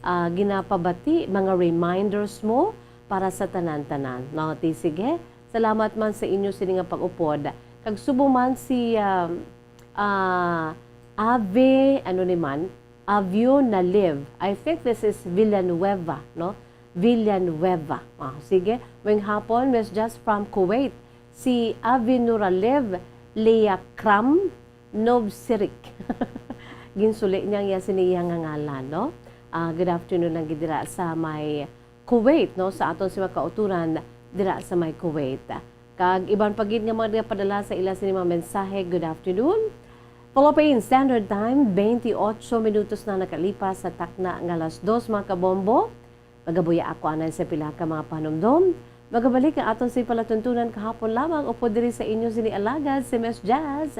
ah, ginapabati, mga reminders mo para sa tanan-tanan. No, ti, sige. Salamat man sa inyo sini nga pag-upod. Kag subong man si, ah, ah, Ave, ano ni man? Avio Naliv. I think this is Villanueva, no? Villanueva. Ah, sige. Maayong hapon, Miss Jazz from Kuwait. Si Avinuralev Leakram Novsirik. Ginsuli niya ang iya sini iya nga ngalan, no? Ah, good afternoon lang gid dira sa may Kuwait, no? Sa aton si mga kauturan dira sa may Kuwait. Kag iban pa gid nga mga nagapadala sa ila sini mga mensahe, good afternoon. Philippine Standard Time, twenty-eight minutos na nakalipas sa takna nga alas dos, mga kabombo. Magabuya ako anay sa pila ka mga panumdom. Magabalik ang aton si palatuntunan kahapon lamang upod diri sa inyo sini alagad, si Miss Jazz.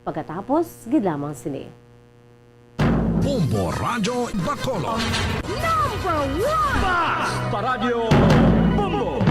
Pagkatapos, gid lamang sini. Bombo Radyo Bacolod. Number one! Basta Radyo Bombo!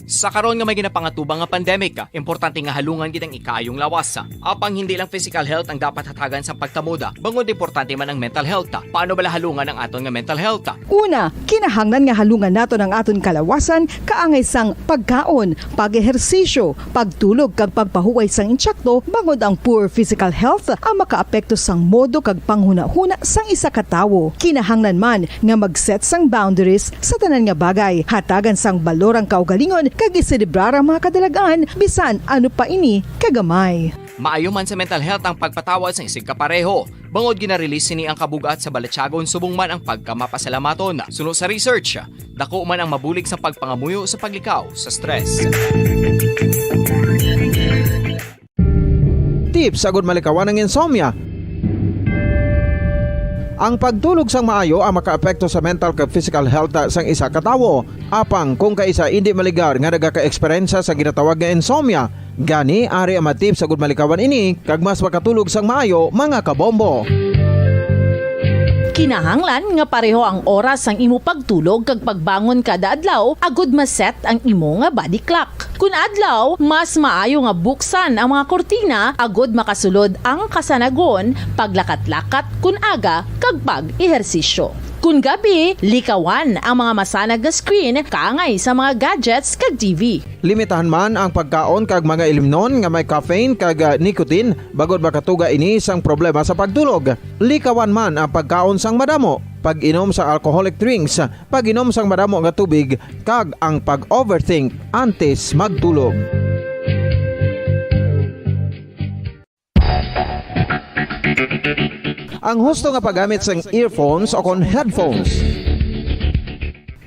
Sa karon nga may ginapangatubang nga pandemic, importante nga halungan gid ang ikaayong lawas. Apang hindi lang physical health ang dapat hatagan sa pagtamod, bangod importante man ang mental health. Paano bala halungan ang aton nga mental health? Una, kinahanglan nga halungan naton ang aton kalawasan kaangay sang pagkaon, pag-ehersisyo, pagtulog kag pagpahuway sang insakto, bangod ang poor physical health ang makaapekto sang modo kag panghunahuna sang isa ka tawo. Kinahanglan man nga mag-set sang boundaries sa tanan nga bagay, hatagan sang balor ang kaugalingon kag iselebrar ang mga kadalag-an bisan ano pa ini kagamay. Maayo man sa mental health ang pagpatawad sang isigkapareho, bangod gina-release sini ang kabug-at sa balatyagon subong man ang pagkamapasalamaton. Suno sa research, dako man ang mabulig sa pagpangamuyo sa paglikaw sa stress. Tips agud malikawan ang insomnia. Ang pagtulog sang maayo ang makaapekto sa mental kag physical health sang isa ka tawo. Apang kung kaisa indi maligar nga nagaka-eksperyensya sa ginatawag nga insomnia, gani ari ang mga tips agud malikawan ini kag mas makatulog sang maayo, mga kabombo. Kinahanglan nga pareho ang oras sang imo pagtulog kag pagbangon kada adlaw agud ma-set ang imo nga body clock. Kun adlaw, mas maayo nga buksan ang mga kurtina agud makasulod ang kasanagon, paglakat-lakat kun aga, kag pag-ehersisyo. Kun gabi, likawan ang mga masanag nga screen kaangay sa mga gadgets kag T V. Limitahan man ang pagkaon kag mga ilimnon nga may caffeine kag, ah, nicotine, bangod makatuga ini sang problema sa pagtulog. Likawan man ang pagkaon sang madamo, pag-inom sa alcoholic drinks, pag-inom sang madamo nga tubig, kag ang pag-overthink antes magtulog. Ang husto nga paggamit sang earphones o kon headphones.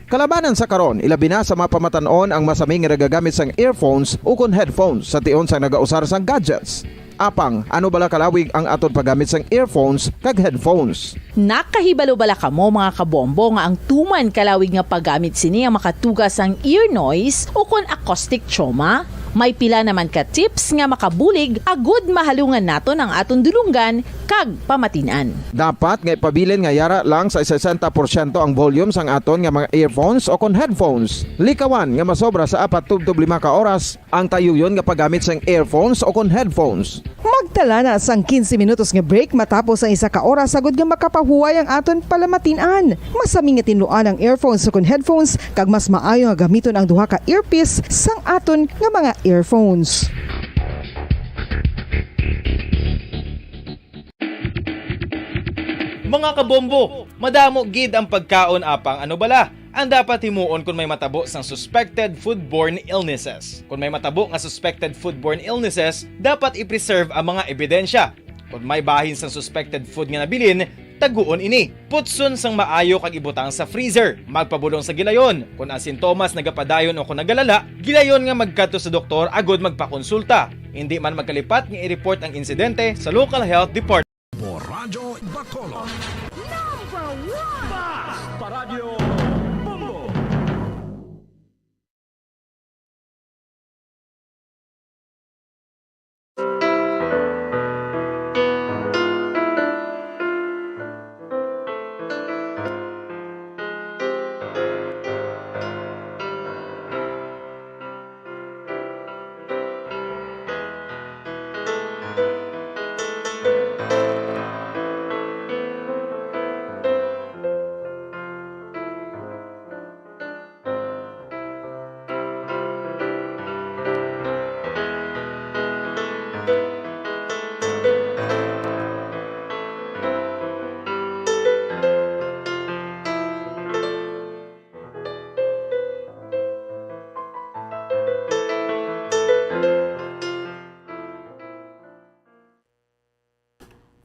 Kalabanan sa karon, ilabi na sa mga pamatan-on ang masami nga nagagamit sang earphones o kon headphones sa tion sang nagausar sang gadgets. Apang, ano bala kalawig ang aton paggamit sang earphones kag headphones? Nakahibalo bala kamo, mga kabombo, nga ang tuman kalawig nga paggamit sini ang makatuga sang ear noise o kon acoustic trauma? May pila naman ka tips nga makabulig agud mahalungan naton ang aton dulonggan kag pamatin-an. Dapat nga ipabilin nga yara lang sa sesenta porsyento ang volume sang aton nga mga earphones o kon headphones. Likawan nga masobra sa apat tubtob lima ka oras ang tayuyon nga paggamit sang earphones o kon headphones. Magtala na sang quince minutos nga break matapos ang isa ka oras, agud nga makapahuway ang aton palamatin-an. Masami nga tinluan ang earphones o kon headphones, kag mas maayo nga gamiton ang duha ka earpiece sang aton nga mga earphones. Mga kabombo, madamo gid ang pagkaon, apang ano bala ang dapat himuon kon may matabo sang suspected foodborne illnesses? Kon may matabo nga suspected foodborne illnesses, dapat i-preserve ang mga ebidensya. Kon may bahin sang suspected food nga nabilin, taguon ini. Putson sang maayo kag ibutang sa freezer. Magpabulong sa gilayon. Kon ang sintomas nagapadayon o kon nagalala, gilayon nga magkadto sa doktor agud magpakonsulta. Indi man magkalipat nga i-report ang insidente sa local health department. Radyo Bacolod. Number one. Mas pa Radyo Bombo.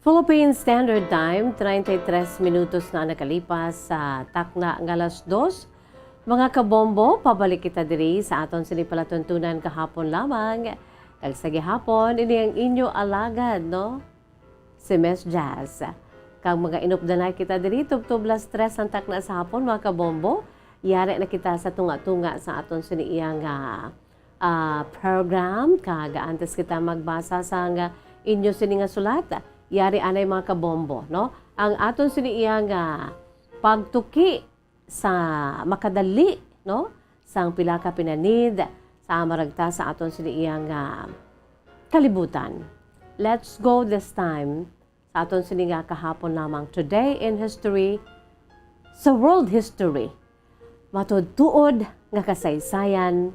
Philippine Standard Time, treinta y tres minutos na nakalipas sa takna nga alas dos. Mga kabombo, pabalik kita diri sa aton sini palatuntunan kahapon lamang. Kag sa gihapon, ini ang inyo alagad, no? Si Miss Jazz. Kag mga inupdanay kita diri, tubtob las tres ang takna sa hapon, mga kabombo. Yari na kita sa tunga-tunga sa aton sini iya nga, ah, program. Kag antes kita magbasa sang inyo sini nga sulat, yari anay, mga kabombo, no? Ang aton sini iya nga pagtuki sa makadali, no? Sang pila ka pinanid sa maragta sa aton sini iya nga kalibutan. Let's go this time sa aton sini nga kahapon lamang. Today in history, sa world history, matuod-tuod nga kasaysayan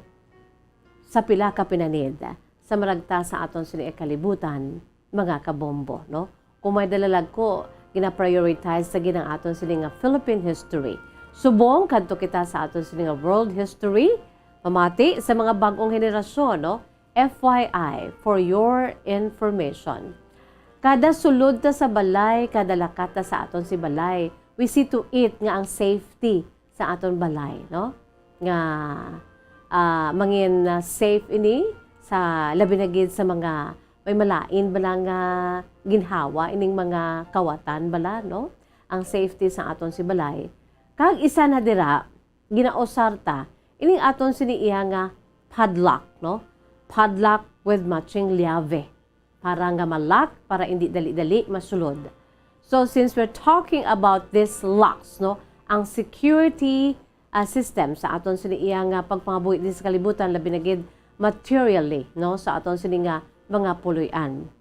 sa pila ka pinanid sa maragta sa aton sini nga kalibutan, mga kabombo, no? Kung may dalalag ko, gina-prioritize sa ginang aton sini nga Philippine history. Subong kadto kita sa aton sini nga world history, pamati sa mga bag-ong henerasyon, no? F Y I, for your information, kada sulod ta sa balay, kada lakat ta sa aton si balay, we see to it nga ang safety sa aton balay, no? Nga, ah, mangin, ah, safe ini sa, labi na gid sa mga may malain bala nga ginhawa ining mga kawatan bala, no? Ang safety sa aton si balay. Kag isa na dira, ginausar ta ining aton sini iya nga padlock, no? Padlock with matching llave para nga ma-lock, para hindi dali-dali masulod. So, since we're talking about these locks, no, ang security, ah, system sa aton sini iya nga pagpangabuhi din sa kalibutan, labi na gid materially, no, sa aton sini nga mga puloy-an.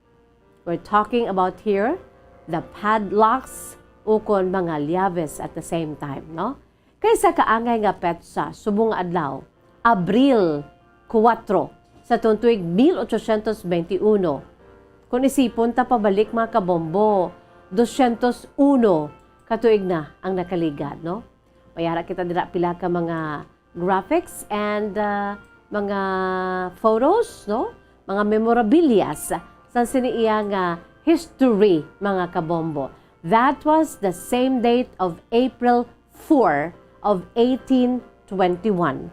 We're talking about here the padlocks ukon mga llaves at the same time, no? Kay sa kaangay nga petsa, subong nga adlaw, Abril kuwatro sa tuig mil ochocientos veintiuno. Kung isipon ta pabalik, mga kabombo, dosyentos uno ka tuig na ang nakaligad, no? May ara kita dira pila ka mga graphics and, ah, mga photos, no? Mga memorabilias sa sini iya nga history, mga kabombo. That was the same date of April four of eighteen twenty-one,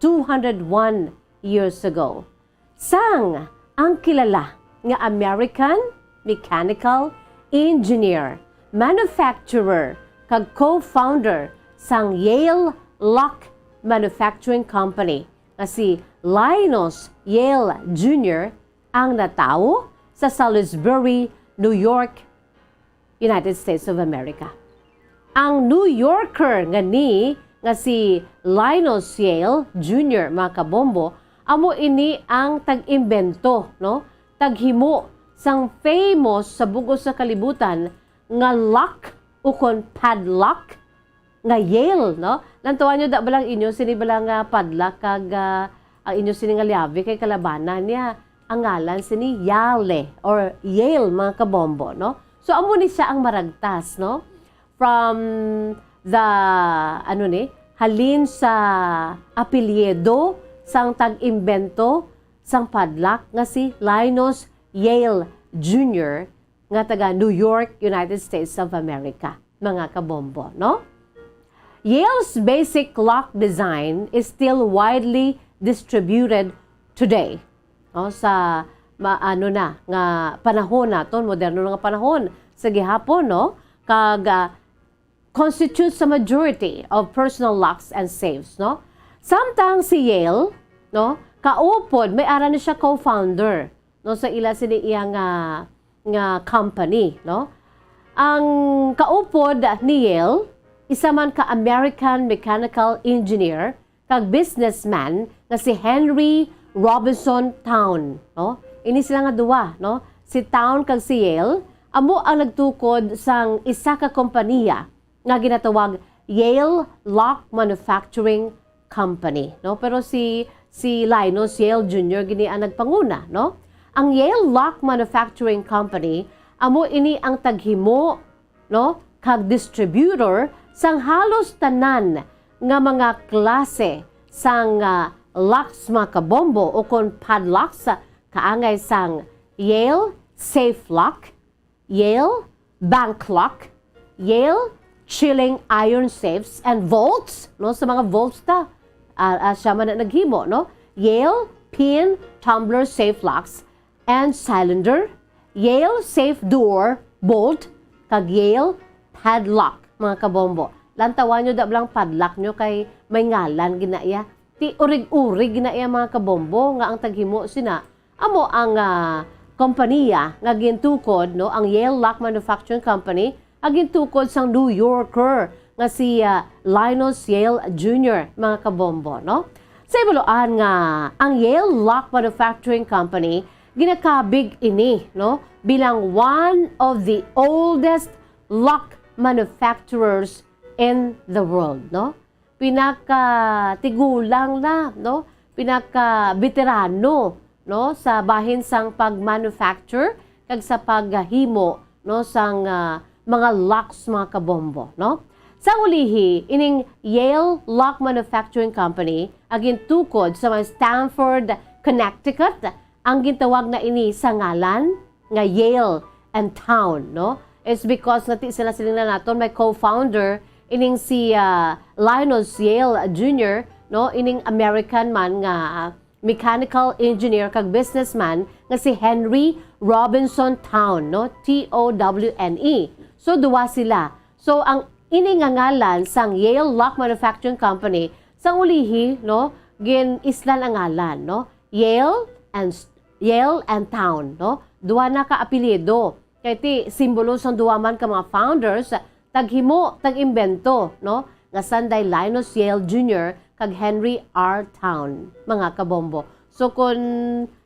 two hundred one years ago. Sang ang kilala nga American mechanical engineer, manufacturer, kag co-founder sang Yale Lock Manufacturing Company nga si Linus Yale Junior ang natawo sa Salisbury, New York, United States of America. Ang New Yorker nga ni nga si Linus Yale Junior, mga kabombo, amo ini ang tag-imbento, no? Taghimo sang famous sa bug-os sa kalibutan nga lock ukon padlock nga Yale, no? Lantawan nyo da ba lang inyo sini bala nga padlock kag, ah, ang inyo sini nga liabe kay kalabanan niya. Ang ngalan sini Yale or Yale, mga kabombo, no? So, amo ni siya ang maragtas, no? From the, ano ni, halin sa apelyido sang tag-imbento sang padlock nga si Linus Yale Junior nga taga New York, United States of America, mga kabombo, no? Yale's basic lock design is still widely distributed today. No, sa ma-, ano na nga panahon naton, moderno na nga panahon sa gihapon, no? Kag, ah, constitutes the majority of personal locks and safes, no? Samtang si Yale, no, kaupod, may ara ni siya co-founder, no, sa ila sini iya nga, nga company, no? Ang kaupod ni Yale, isa man ka American mechanical engineer kag businessman nga si Henry Robinson Towne, no? Ini sila nga duwa, no? Si Towne kag si Yale, amo ang nagtukod sang isa ka kompanya nga ginatawag Yale Lock Manufacturing Company, no? Pero si, si Linus Yale Junior gini ang nagpanguna, no? Ang Yale Lock Manufacturing Company amo ini ang taghimo, no, kag distributor sang halos tanan nga mga klase sang, ah, locks, mga kabombo, ukon padlocks, kaangay sang Yale Safe Lock, Yale Bank Lock, Yale Chilling Iron Safes and Vaults, no, sa mga vaults ta, ah, ah, siya man na naghimo, no? Yale Pin Tumbler Safe Locks and Cylinder, Yale Safe Door Bolt, kag Yale Padlock, mga kabombo. Lantawan nyo da lang padlock nyo kay may ngalan gina iya. Ti urig-urig gina iya, mga kabombo, nga ang taghimo sina amo ang, ah, kompanya nga gintukod, no, ang Yale Lock Manufacturing Company, nga gintukod sang New Yorker nga si, ah, Linus Yale Junior, mga kabombo, no? Sa ibaluan nga ang Yale Lock Manufacturing Company, ginakabig ini, no, bilang one of the oldest lock manufacturers in the world, no? Pinakatigulang na, no? Pinakabeterano, no, sa bahin sang pag-manufacture kag sa paghimo, no, sang, ah, mga locks, mga kabombo, no? Sa ulihi, ining Yale Lock Manufacturing Company ang gintukod sa may Stamford Connecticut, ang gintawag na ini sa ngalan nga Yale and Town, no? It's because nga ti sila, siling na naton, may co-founder ining si, ah, Linus Yale Junior, no? Ining American man nga mechanical engineer kag businessman nga si Henry Robinson Town, no? T O W N E. So, duwa sila. So, ang ini nga ngalan sang Yale Lock Manufacturing Company, sang ulihi, no? Gin-islan ang ngalan, no? Yale and, Yale and Town, no? Duha na ka apelyido. Kay ti simbolo sang duha man ka mga founders, taghimo, tag-imbento, no? Nga sanday Linus Yale Junior kag Henry R Town, mga kabombo. So, kun,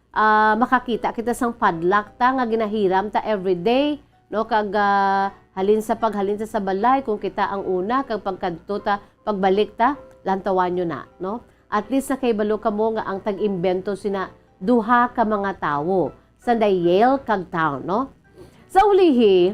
ah, makakita kita sang padlock ta nga ginahiram ta everyday, no? Kag, ah, halin sa paghalin sa, sa balay, kung kita ang una, kag pagkadto ta, pagbalik ta, lantawan nyo na, no? At least nakahibalo kamo nga ang tag-imbento sina duha ka mga tawo, sanday Yale kag Town, no? Sa ulihi,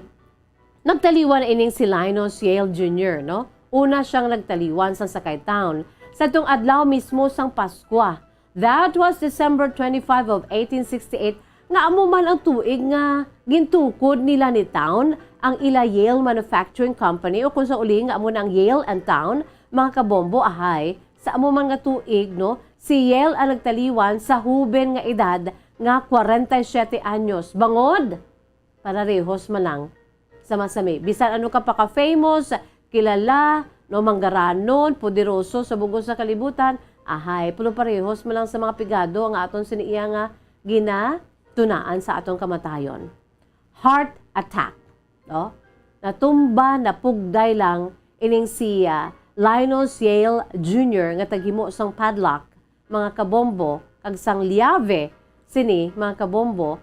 nagtaliwan ining si Linus Yale Junior, no? Una siyang nagtaliwan sang sakay Town sa tong adlaw mismo sang Paskwa. That was December twenty-five of eighteen sixty-eight, nga amo man ang tuig nga gintukod nila ni Town ang ila Yale Manufacturing Company, o kung sa uli nga amo na ang Yale and Town, mga kabombo, ahay, sa amo man nga tuig, no, si Yale ang nagtaliwan sa huben nga edad nga kwarenta y siyete anyos. Bangod, pararehos man lang sa masami. Bisan ano ka pa ka-famous, kilala, no, manggaranon, poderoso sa bug-os nga kalibutan, ahay, pero parehos man lang sa mga pigado ang aton sini iya nga ginatunaan sa aton kamatayon. Heart attack, no? Natumba, napugday lang ining si, ah, Linus Yale Junior nga taghimo sang padlock, mga kabombo, kag sang liave sini, mga kabombo,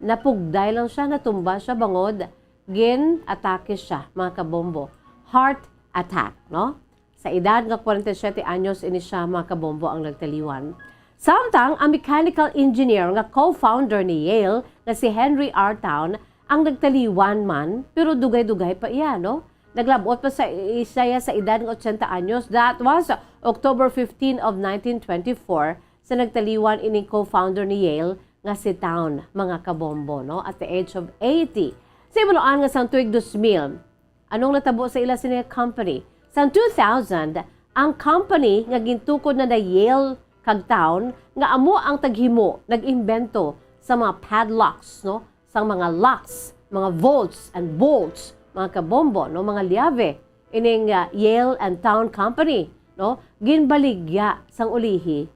napugday lang siya, natumba siya bangod gin-atake siya, mga kabombo. Heart attack, no? Sa edad nga kwarenta y siyete anyos ini siya, mga kabombo, ang nagtaliwan. Samtang ang mechanical engineer nga co-founder ni Yale nga si Henry R Town ang nagtaliwan man, pero dugay-dugay pa iya, no? Naglab-ot pa sa, siya sa edad nga ochenta anyos. That was October fifteen of nineteen twenty-four, sa nagtaliwan ining co-founder ni Yale nga si Town, mga kabombo, no? At the age of eighty. Sa himuloan nga sang tuig dos mil, anong natabo sa ila sini nga company? Sang two thousand, ang company nga gintukod na ni Yale kag Town, nga amo ang taghimo, nag-imbento sa mga padlocks, no? Sang mga locks, mga vaults and bolts, mga kabombo, no? Mga liave, ining, ah, Yale and Town Company, no? Ginbaligya sang ulihi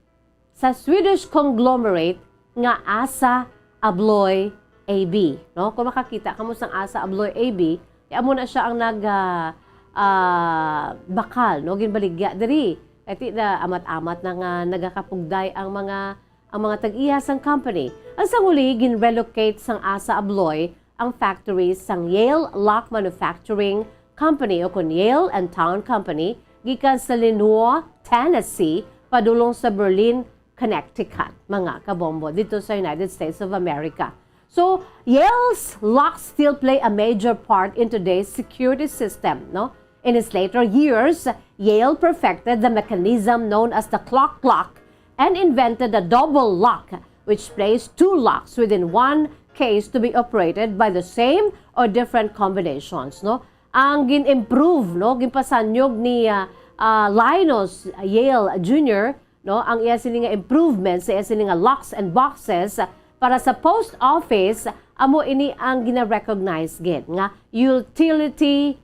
sa Swedish conglomerate nga Assa Abloy A B, no? Kung makakita kamo sang Assa Abloy A B, eh, amo na siya ang nag, ah, ah, bakal, no? Ginbaligya diri. Kay ti na amat-amat na nga nagakapugday ang mga, ang mga tag-iya sang company. Ang sang uli, gin-relocate sang Assa Abloy ang factory sang Yale Lock Manufacturing Company, o kon Yale and Town Company, gikan sa Lenoir, Tennessee, padulong sa Berlin, Connecticut, mga kabombo, dito sa United States of America. So, Yale's locks still play a major part in today's security system, no? In its later years, Yale perfected the mechanism known as the clock lock and invented a double lock, which plays two locks within one case to be operated by the same or different combinations, no? Ang gin-improve, no, ginpasanyog ni, ah, ah, Linus Yale Junior, no, ang iya sini nga improvements sa iya sini nga locks and boxes para sa post office, amo ini ang gina-recognize gid nga utility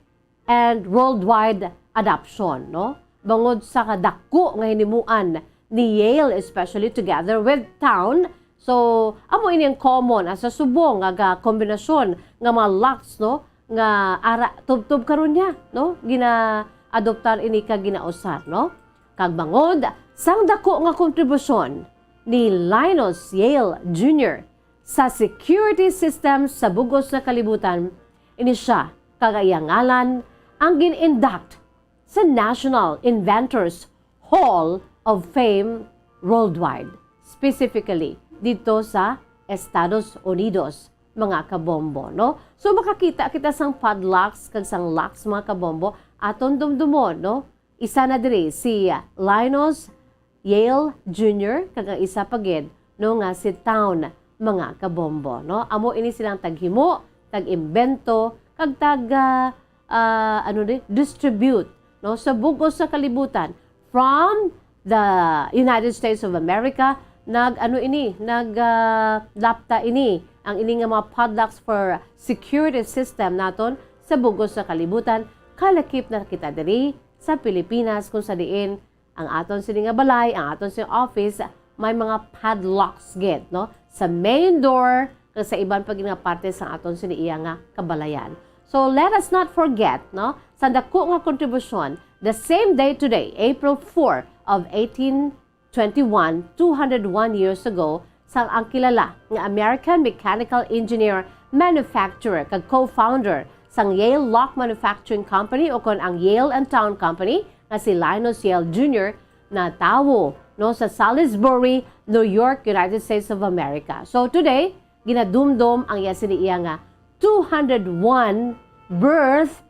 and worldwide adoption, no? Bangod sa kadako nga hinimuan ni Yale, especially together with Town. So, amo ini ang common, ah, sa subong nga ga-, kombinasyon nga mga locks, no? Nga ara, tubtob karon niya, no? Gina-adoptar ini kag ginausar, no? Kag bangod sang dako nga kontribusyon ni Linus Yale Junior sa security system sa bug-os nga kalibutan, ini siya kag iya ngalan ang gin-induct sa National Inventors Hall of Fame worldwide, specifically dito sa Estados Unidos, mga kabombo, no? So, makakita kita sang padlocks kag sang locks, mga kabombo, aton dumdumon, no? Isa na diri si Linus Yale Junior, kag ang isa pa gid, no, nga si Town, mga kabombo, no? Amo ini silang taghimo, tag-imbento, kag tag, ah, ah, ano ni, distribute, no, sa bug-os sa kalibutan. From the United States of America, nag, ano ini, nag, ah, lapta ini, ang ini nga mga padlocks for security system naton sa bug-os sa kalibutan. Kalakip na kita diri sa Pilipinas, kung sa diin ang aton sini nga balay, ang aton sini office, may mga padlocks gid, no? Sa main door, kag sa iban pa gid nga parte sa aton sini iya nga kabalayan. So, let us not forget, no? Sa dako nga kontribusyon, the same day today, April four of eighteen twenty-one, two hundred one years ago, sang ang kilala nga American mechanical engineer, manufacturer, kag co-founder sang Yale Lock Manufacturing Company, o kon ang Yale and Town Company, nga si Linus Yale Junior, natawo, no, sa Salisbury, New York, United States of America. So today, ginadumdom ang iya sini iya nga two hundred one birth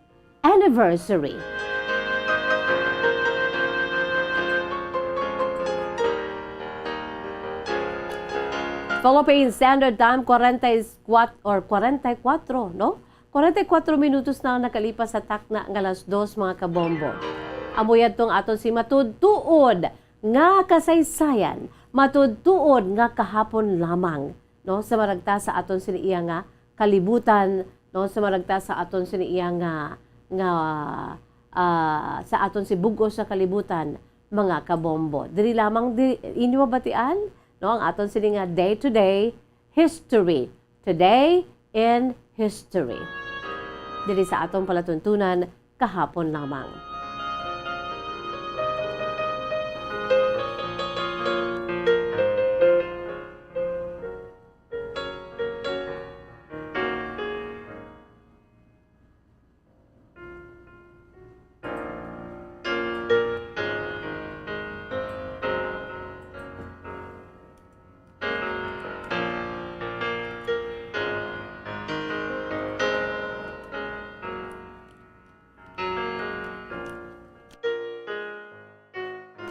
anniversary. Philippine Standard Time, kwarenta y kuwat-, or kwarenta y kuwatro, no? Kwarenta y kuwatro minutos na ang nakalipas sa takna nga alas dos, mga kabombo. Amo yadto ang aton si matuod-tuod nga kasaysayan, matuod-tuod nga kahapon lamang, no? Sa maragta sa aton sini iya nga kalibutan, no? Sa maragta sa aton sini iya nga, nga, ah, sa aton si bug-os sa kalibutan, mga kabombo. Diri lamang di, inyo mabatian, no? Ang aton sini nga day-to-day history. Today in history. Diri sa aton palatuntunan kahapon lamang.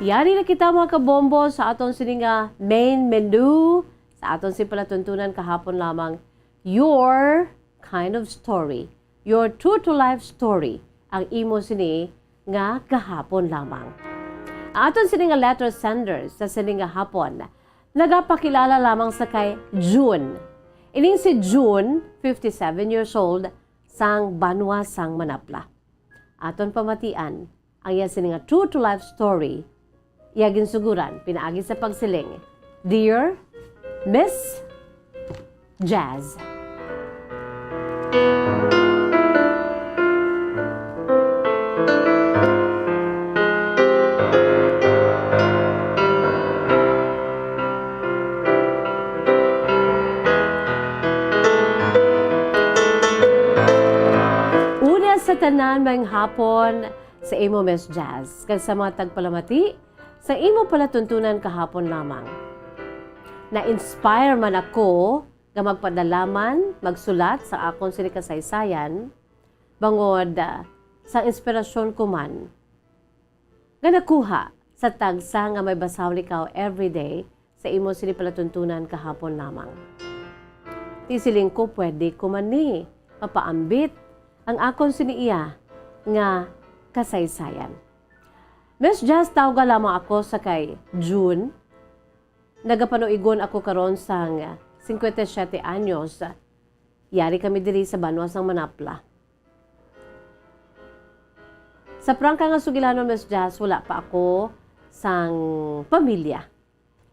Yari na kita, mga kabombo, sa aton sini nga main menu, sa aton sini palatuntunan kahapon lamang, your kind of story, your true to life story, ang imo sini nga kahapon lamang. Ang aton sini nga letter sender sa sini nga hapon, nagapakilala lamang sa kay June. Ining si June, fifty-seven years old, sang banwa sang Manapla. Aton pamatian ang iya sini nga true to life story. Iya ginsuguran pinaagi sa pagsiling, "Dear Miss Jazz." Una sa tanan, maayong hapon sa imo, Miss Jazz, kag sa mga tagpalamati sa imo palatuntunan kahapon lamang. Na-inspire man ako nga magpadala man, magsulat sa akon sini kasaysayan, bangod, ah, sa inspirasyon ko man nga nakuha sa tagsa nga may basahon ikaw everyday sa imo sini palatuntunan kahapon lamang. Ti siling ko, pwede ko man ni mapaambit ang akon sini iya nga kasaysayan. Miss Jazz, tawga lamang ako sa kay June. Nagapanuigon ako karon sang cincuenta y siete anyos. Yari kami diri sa banwa sang Manapla. Sa prangka nga sugilanon, Miss Jazz, wala pa ako sang pamilya.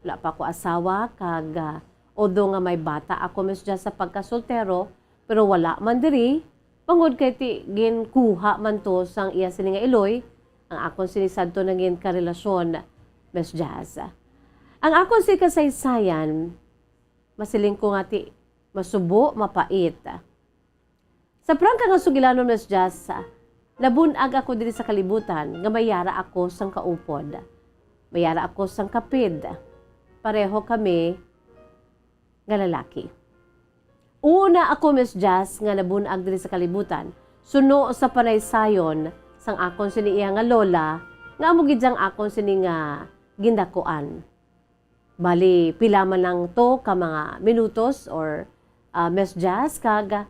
Wala pa ako asawa, kag, ah, although nga may bata ako, Miss Jazz, sa pagkasoltero, pero wala man diri, bangod kay ti ginkuha man to sang iya sini nga iloy, ang akon sini sadto nangin karelasyon, Miss Jazz. Ang akon sini kasaysayan, masiling ko nga ti masubo, mapait. Sa prangka nga sugilanon, Miss Jazz, nabun-ag ako diri sa kalibutan nga may yara ako sang kaupod. May yara ako sang kapid. Pareho kami nga lalaki. Una ako, Miss Jazz, nga nabun-ag diri sa kalibutan, suno sa panaysayon sang akon sini iya nga lola, nga amo gid sang akon sini nga gindakuan. Bali, pila man lang to ka mga minutos or, ah, Miss Jazz, kag, ah,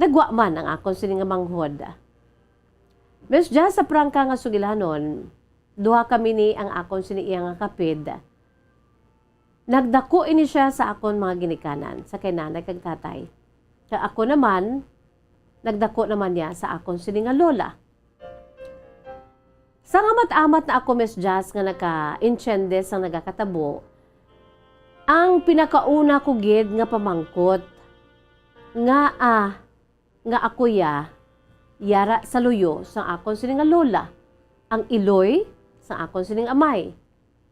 nagwa man ang akon sini nga manghod. Miss Jazz, sa prangka nga sugilanon, duha kami ni ang akon sini iya nga kapid. Nagdako ini siya sa akon mga ginikanan, sa kay nanay kag tatay. Kag ako naman, nagdako naman niya sa akon sini nga lola. Sang amat-amat na ako, Miss Jazz, nga naka-intiende sang nagakatabo, ang pinakauna ko gid nga pamangkot, ngaa nga ako ya yara sa luyo sang akon sini nga lola, ang iloy sang akon sining amay,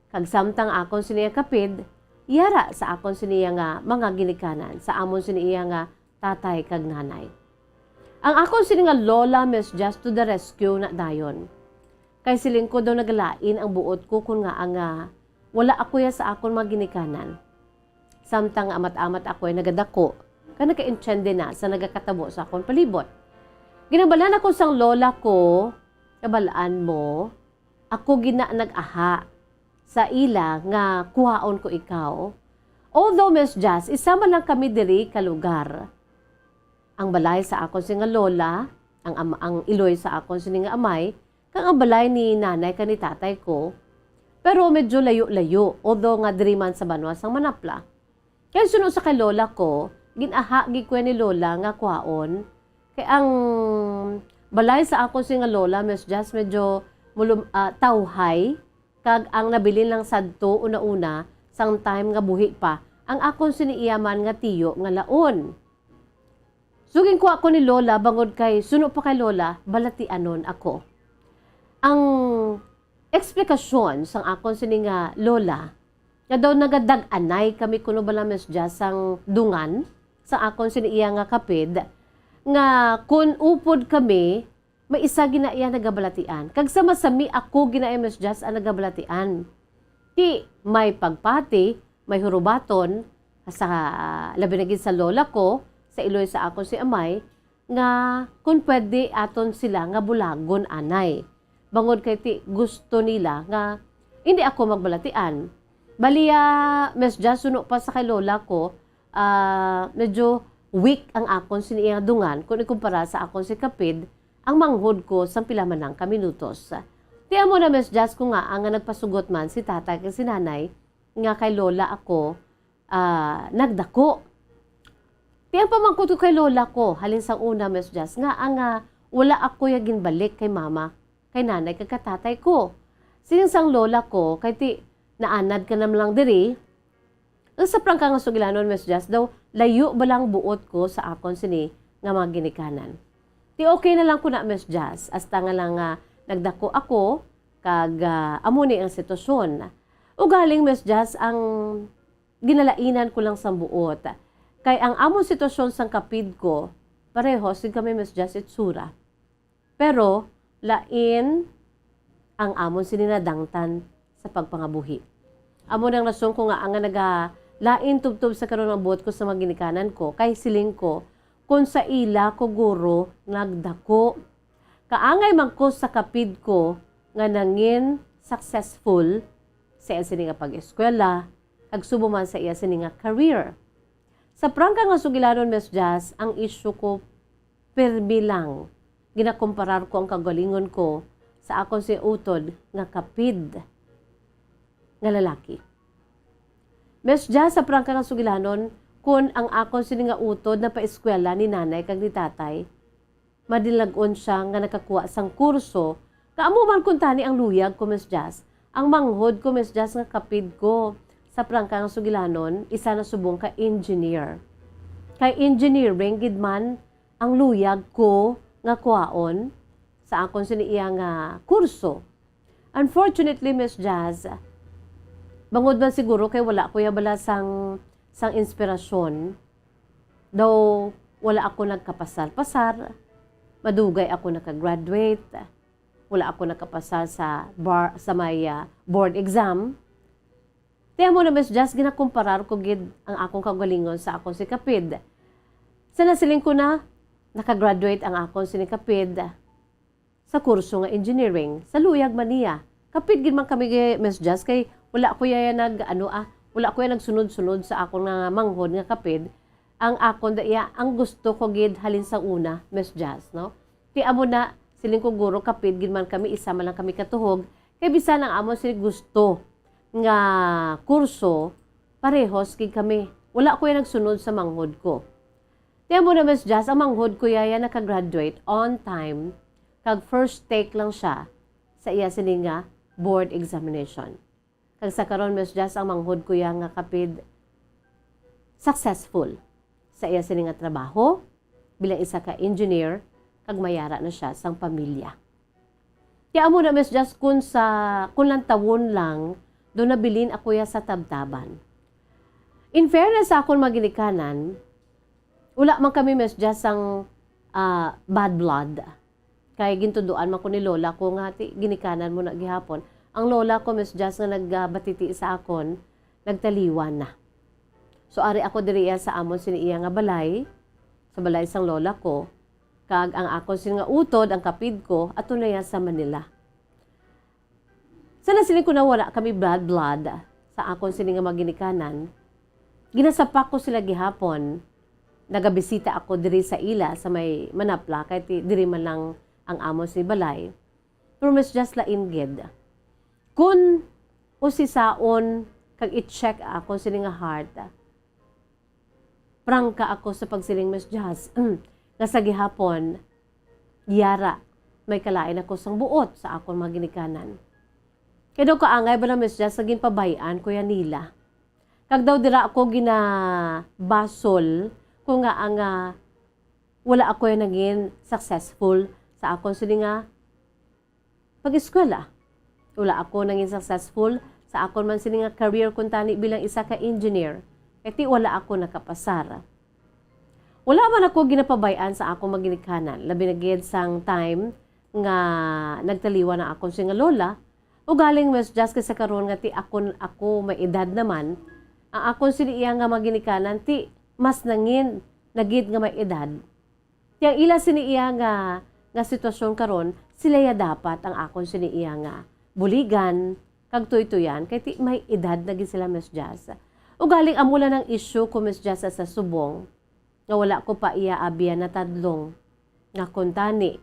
kag samtang akon sini nga kapid yara sa akon sini nga mga ginikanan, sa amon sini iya nga tatay kag nanay. Ang akon sini nga lola, Miss Jazz, to the rescue na dayon. Kay siling ko daw nagalain ang buot ko kon ngaa nga wala ako ya sa akon mga ginikanan. Samtang nga amat-amat ako ay nagadako, kag nakaintiende na sa nagakatabo sa akon palibot. Ginabal-an ako sang lola ko, "Kabal-an mo, ako gina nag-aha sa ila nga kuhaon ko ikaw." Although, Miss Jazz, isa man lang kami diri ka lugar, ang balay sa akon sini nga lola, ang am-, ang iloy sa akon sini nga amay, kag ang balay ni nanay kag ni tatay ko. Pero medyo layo-layo, although nga diri man sa banwa sang Manapla. Kay suno sa kay lola ko, gin-aha gid ko ni lola nga kwaon. Kay ang balay sa akon sini nga lola, Miss Jazz, medyo mulum-, ah, tawhay, kag ang nabilin lang sadto una-una, sang time nga buhi pa, ang akon sini iya man nga tiyo nga laon. So, ginkuha ko ni lola bangod kay suno pa kay lola, balatianon ako. Ang eksplikasyon sang akon sini nga lola, nga daw nagadag-anay kami kuno bala, Miss Jazz, sang dungan sang akon sini iya nga kapid, nga kun upod kami, may isa gina iya nagabalatian. Kag sama-sami ako gina iya, Miss Jazz, ang nagabalatian. Ti may pagpati, may hurubaton, sa, labi na gid sa lola ko, sa iloy sa akon si amay, nga kun pwede aton sila nga bulagon anay. Bangod kay ti gusto nila nga hindi ako magbalatian. Baliya, Miss Jazz, suno pa sa kay lola ko, ah, medyo weak ang akon sini iya dungan kun ikumpara sa akon si kapid, ang manghod ko sang pila man lang ka minutos. Ti amo na, Miss Jazz, ko nga nga nagpasugot man si tatay kag si nanay nga kay lola ako, ah, nagdako. Ti ang pamangkot ko kay lola ko, halin sang una, Miss Jazz, nga ang, ah, wala ako ya ginbalik kay mama, kay nanay kag katatay ko. Siling sang lola ko, kay ti naanad ka naman lang diri, ang sa prangka nga sugilanon, Miss Jazz, daw layo ba lang buot ko sa akon sini nga mga ginikanan. Ti okay na lang ko na, Miss Jazz, hasta nga lang nga nagdako ako, kag, ah, amo ni ang sitwasyon. Ugaling, Miss Jazz, ang ginalainan ko lang sang buot. Kay ang amon sitwasyon sang kapid ko, pareho sin kami, Miss Jazz, itsura. Pero lain ang amon sini nadangtan sa pagpangabuhi. Amo nang rason ko nga ang nagalain tubtob sa karon ang buot ko sa mga ginikanan ko, kay siling ko, kun sa ila ko guro nagdako. Kaangay man ko sa kapid ko nga nangin successful sa iya sini nga pag-eskwela, kag subong man sa iya sini nga career. Sa prangka nga sugilanon, Miss Jazz, ang isyu ko pirmi lang. Ginakomparar ko ang kaugalingon ko sa akon sini utod nga kapid nga lalaki. Miss Jazz, sa prangka nga sugilanon, kun ang akon sini nga utod napaeskwela ni nanay kag ni tatay, madinlag-on sia nga nakakuha sang kurso. Kaamo man kuntani ang luyag ko, Miss Jazz. Ang manghod ko, Miss Jazz, nga kapid ko sa prangka nga sugilanon, isa na subong ka engineer. Kay engineering gid man ang luyag ko nga kuhaon sa akon sini iya nga kurso. Unfortunately, Miss Jazz, bangod man siguro kay wala ko ya bala sang, sang inspirasyon, daw wala ako nagkapasar-pasar, madugay ako nakagraduate, wala ako nakapasar sa bar, sa may, ah, board exam. Ti amo na, Miss Jazz, ginakomparar ko gid ang akong kaugalingon sa akong si kapid. Sa nasiling ko na, nakagraduate ang akong sini kapid sa kurso nga engineering, sa luyag man niya. Kapid gid man kami, Miss Jazz, kay wala ko yaya nag, ano, ah, Wala ko ya nagsunod-sunod sa akon nga manghod nga kapid. Ang akon da iya, ang gusto ko gid halin sa una, Miss Jazz, no? Ti amo na, siling ko, guro, kapid gid man kami, isa man lang kami katuhog. Kay bisan ang amon sini gusto nga kurso, parehos gid kami. Wala ko ya nagsunod sa manghod ko. Ti amo na, Miss Jazz, ang manghod ko ya, ya naka-graduate on time, kag first take lang siya sa iya sini nga board examination. Kag sa karon, Miss Jazz, ang manghod ko ya nga kapid successful sa iya sini nga trabaho bilang isa ka engineer, kag may ara na siya sang pamilya. Ti amo na, Miss Jazz, kun sa, kun lantawon lang, do nabilin ako ya sa tabtaban. In fairness sa akon mga ginikanan, wala man kami, Miss Jazz, sang, ah, bad blood. Kay gintuduan man ko ni lola ko nga ti ginikanan mo na gihapon. Ang lola ko, Miss Jazz, nga nagbatiti sa akon, nagtaliwan na. So, ari ako diri iya sa amon sini iya nga balay, sa balay sang lola ko, kag ang akon sini nga utod, ang kapid ko, ato na iya sa Manila. Sa nasiling ko na wala kami blood-blood sa akon sini nga mga ginikanan, ginasapak ko sila gihapon. Nagabisita ako diri sa ila sa may Manapla, kay ti-, diri man lang ang amon sini balay. Pero Miss Jazz, lain gid. Kun usisaon kag i-check akon sini nga heart, prangka ako sa pagsiling, Miss Jazz, nga sa gihapon, yara, may kalain ako sang buot sa akon mga ginikanan. Kay daw kaangay ba na, Miss Jazz, sa ginpabay-an ko ya nila. Kag daw dira ako ginabasol ko nga ang, ah, wala ako ya nangin successful sa akon sini nga pag-eskwela. Wala ako nangin successful sa akon man sini nga career kuntani bilang isa ka engineer, kay ti wala ako nakapasar. Wala man ako ginapabay-an sa akon mga ginikanan, labi na gid sang time nga nagtaliwan ang akon sini nga lola. Ugaling, Miss Jazz, kay sa karon nga ti akon, ako may edad naman, ang akon sini iya nga mga ginikanan ti mas nangin na gid nga may edad. Ti ang ila sini iya nga, nga sitwasyon karon, sila ya dapat ang akon sini iya nga buligan kag tuytuyan, kay ti may edad na gid sila, Miss Jazz. Ugaling amo lang ang issue ko, Miss Jazz, sa subong nga wala ko pa iya abi ya natadlong. Nga kuntani,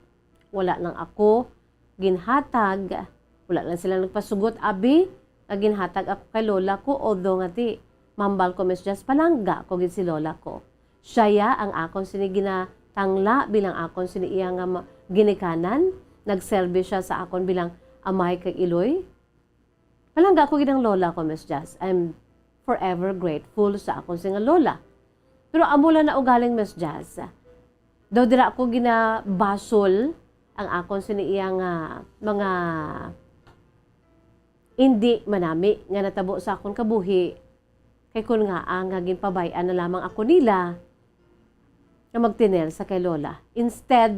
wala lang ako ginhatag, wala lang sila nagpasugot abi nga ginhatag ako kay lola ko, although nga ti, mambal ko, Miss Jazz, palangga ko gid si lola ko. Siya ya ang akon sini ginatangla bilang akon sini iya nga ma-, ginikanan. Nagserbi siya sa akon bilang amay kag iloy. Palangga ko gid ang lola ko, Miss Jazz. I'm forever grateful sa akon sini nga lola. Pero amo lang na ugaling, Miss Jazz. Daw dira ko ginabasol ang akon sini iya nga mga indi manami nga natabo sa akon kabuhi. Kay kun ngaa nga ginpabay-an na lamang ako nila nga magtener sa kay lola, instead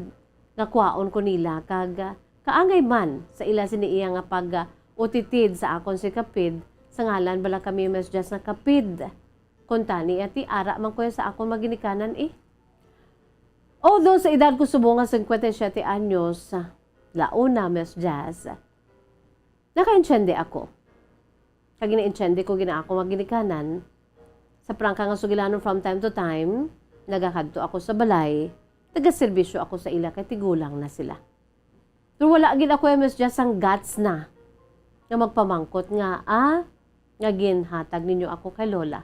nga kuhaon ko nila kag, ah, kaangay man sa ila sini iya nga pag, ah, utitid sa akon si kapid, sa ngalan bala kami, Miss Jazz, nga kapid. Kuntani, ati, ara man ko ya sa akon mga ginikanan, eh. Although sa edad ko subong nga singkwenta y siyete anyos, ah, launa, Miss Jazz, nakaintiende ako. Kag ginaintiende ko gid ang akon mga ginikanan. Sa prangka nga sugilanon, from time to time, nagakadto ako sa balay, nagaserbisyo ako sa ila kay tigulang na sila. Pero wala gid ako, Miss Jazz, ang guts na nga magpamangkot nga, ah, nga ginhatag ninyo ako kay lola.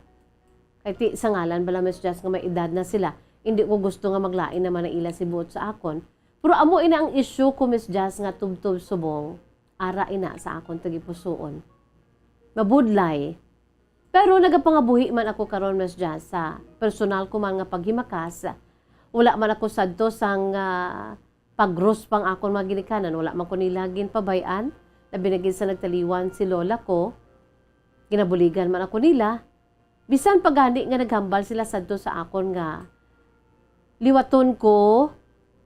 Kay ti, sa ngalan bala, Miss Jazz, nga may edad na sila, hindi ko gusto nga maglain naman ang ila si buot sa akon. Pero amo ina ang issue ko, Miss Jazz, nga tubtob subong, ara ina sa akon tagipusoon. Mabudlay. Pero nagapangabuhi man ako karon, Miss Jazz, sa personal ko man nga paghimakas. Wala man ako sadto sang, ah, pagros pang akon mga ginikanan. Wala man ko nila ginpabay-an. Labi na gid sa nagtaliwan si lola ko. Ginabuligan man ako nila. Bisan pa gani nga naghambal sila sadto sa akon nga liwaton ko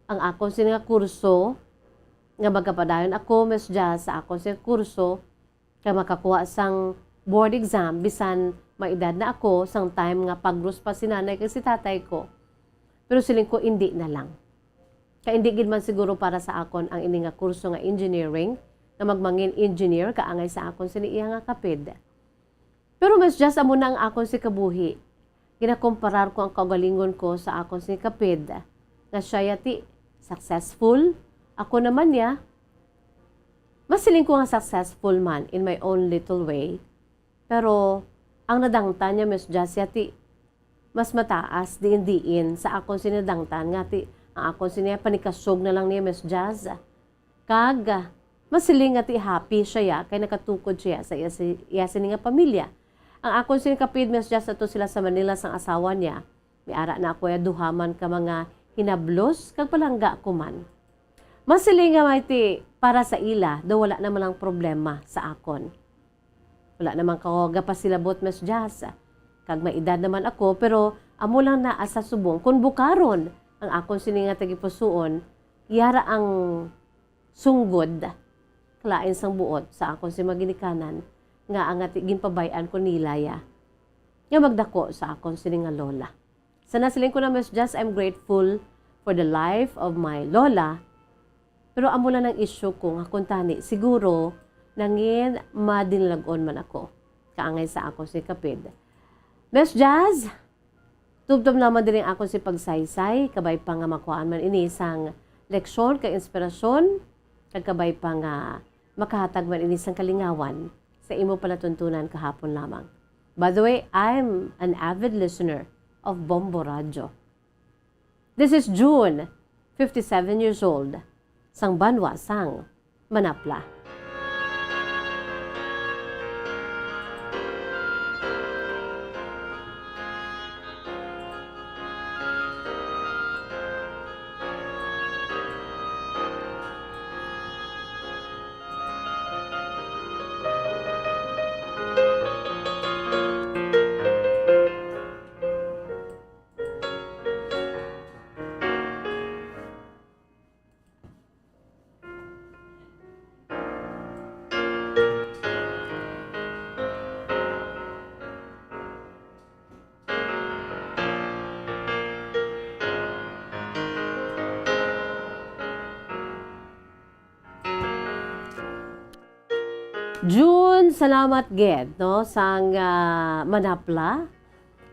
ang akon sini nga kurso, nga magapadayon ako, Miss Jazz, sa akon sini nga kurso, kay makakuha sang board exam, bisan may edad na ako, sang time nga pagros pa si nanay kag si tatay ko. Pero siling ko, indi na lang. Kay indi gid man siguro para sa akon ang ini nga kurso nga engineering, nga magmangin engineer kaangay sa akon sini iya nga kapid. Pero, Miss Jazz, amo na ang akon sing kabuhi. Ginakomparar ko ang kaugalingon ko sa akon sing kapid, nga siya yati successful. Ako naman niya, masiling ko nga successful man in my own little way. Pero ang nadangtan niya, Miss Jazz, yati mas mataas diin-diin sa akon sing nadangtan, nga ti ang akon sing niya panikasog na lang niya, Miss Jazz. Kag, ah, masiling nga ti happy siya ya, kay nakatukod siya sa iya, si, iya sini nga pamilya. Ang akon sing kapid, Miss Jazz, ato sila sa Manila sang asawa niya. May ara na ako ya duha man ka mga hinablos, kag palangga ko man. Masiling nga may ti para sa ila, daw wala naman ang problema sa akon. Wala naman ko gapasilabot, Miss Jazz. Kag may edad naman ako, pero amo lang na sa subong. Kung bukaron ang akon sini nga tagipusoon, yara ang sunggod, kalain sang buot sa akon sing mga ginikanan, nga ang ati ginpabay-an ko nila ya, nga magdako sa akon sini nga lola. Sa nasiling ko na, Miss Jazz, I'm grateful for the life of my lola. Pero amo lang ang issue ko nga kung tani, siguro, nangin madinlag-on man ako. Kaangay sa akon sing kapid. Miss Jazz, tubtob naman diri ang akon sing pagsaysay, kabay pa nga makuhaan man ini sang leksyon kag inspirasyon, kag kabay pa nga makahatag man ini sang kalingawan sa imo palatuntunan kahapon lamang. By the way, I'm an avid listener of Bombo Radyo. This is June, fifty-seven years old, sang banwa sang Manapla. June, salamat gid, no, sang, ah, Manapla.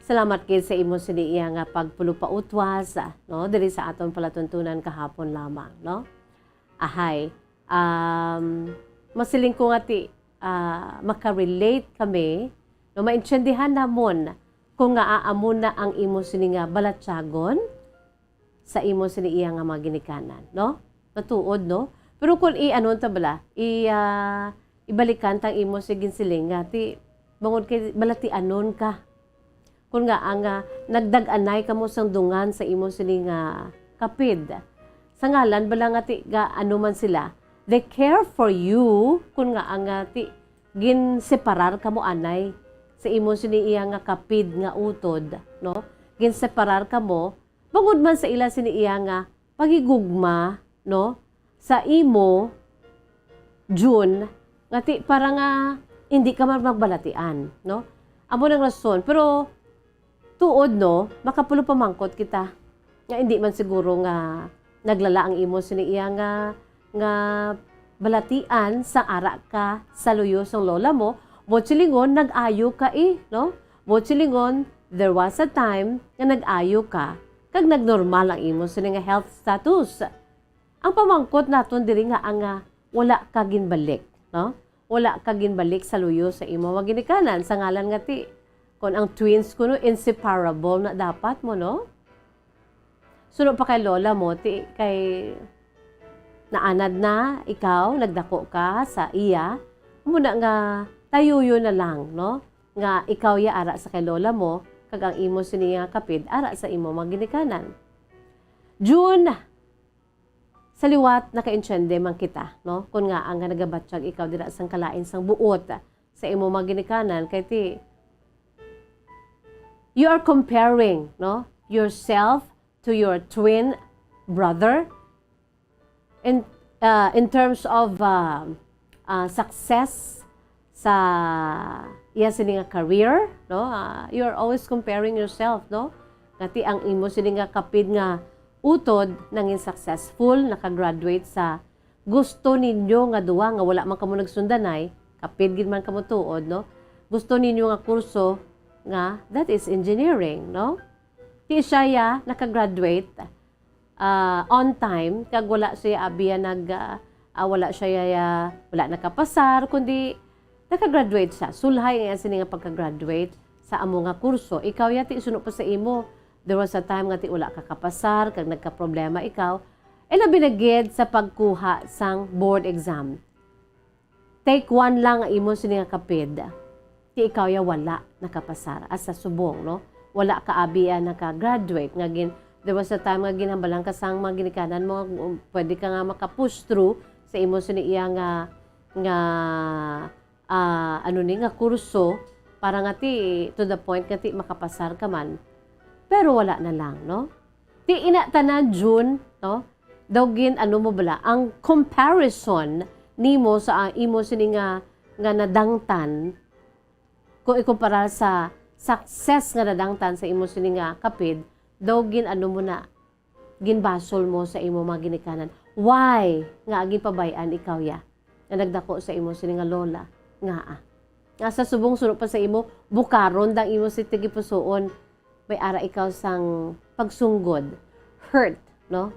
Salamat gid sa imo sini iya nga pagpulo pa utwas, ah, no, diri sa aton palatuntunan kahapon lamang, no. Ahay, um, masiling ko nga ti, ah, makarelate kami, no, maintindihan namon kung nga amo na ang imo sini nga balatyagon, sa imo sini iya nga mga ginikanan, no? Matuod, no? Pero kung i-ano ta bala, i, ah, ibalikan tang imo si ginsiling nga ti bangod kay balatianon ka. Kung nga ang, ah, nagdag-anay kamo sang dungan sa imo sini nga kapid. Sa ngalan bala nga ti ga ano man sila, they care for you, kung nga ang, ah, ti ginseparar kamo anay sa imo sini iya nga kapid nga utod, no? Ginseparar kamo bangod man sa ila sini iya nga paghigugma, no, sa imo, June, nga ti, para nga hindi ka man magbalatian, no? Amo nang rason. Pero tuod, no, makapulo pamangkot kita nga hindi man siguro nga naglala ang imo sini iya nga, nga balatian sa ara ka sa luyo sang lola mo, buot silingon, nag-ayo ka, eh, no? Buot silingon, there was a time nga nag-ayo ka, kag nagnormal ang imo sini nga health status. Ang pamangkot naton diri nga ang, ah, wala ka ginbalik, no? Wala ka ginbalik sa luyo sa imo mga ginikanan sa ngalan nga ti, kon ang twins kuno, inseparable na dapat mo, no? Suno pa kay lola mo, ti kay naanad na ikaw, nagdako ka sa iya, amo na nga tayuyo na lang, no? Nga ikaw ya ara sa kay lola mo, kag ang imo sini nga kapid ara sa imo mga ginikanan. June, sa liwat nakaintiende man kita, no? Kun ngaa nga nagabatyag ikaw dira sang kalain sang buot sa imo mga ginikanan, kay ti, you are comparing, no, yourself to your twin brother in, uh, in terms of, uh, uh, success sa iya sini nga career, no? Uh, you are always comparing yourself, no? Nga ti ang imo sini nga kapid nga utod nangin successful, nakagraduate sa gusto ninyo nga duwa nga wala man kamo nagsundanay, kapid gid man kamo tuod, no? gusto ninyo nga kurso nga, that is engineering, no? Ti siya ya nakagraduate, ah, on time, kag wala siya abi ya nag, ah, ah, wala siya ya, ya, wala nakapasar, kundi nakagraduate siya. Sulhay nga sini nga pagka-graduate sa amo nga kurso. Ikaw ya ti suno pa sa imo. There was a time nga ti wala ka kapasar, kag nagkaproblema ikaw. E labi na gid sa pagkuha sang board exam. Take one lang ang imo sini nga kapid. Ti ikaw ya wala nakapasar. Asa subong, no? Wala ka abi ya naka-graduate nga gin-, there was a time nga ginhambalan ka sang mga ginikanan mo, um, pwede ka nga maka-push through sa imo sini iya nga, nga, ah, ano ni, nga kurso para nga ti, to the point nga ti makapasar ka man. Pero wala na lang, no? Ti ina tanan, Jun, no? Daw gin, ano mo bala, ang comparison nimo sa, ah, imo sini nga, nga nadangtan, kung ikumpara sa success nga nadangtan sa imo sini nga kapid, daw gin, ano mo na, ginbasol mo sa imo mga ginikanan. Why nga ginpabay-an ikaw ya nga nagdako sa imo sini nga lola? Ngaa? Nga sa subong suno pa sa imo, bukaron dang imo si tagipusoon, may ara ikaw sang pagsunggod, hurt, no?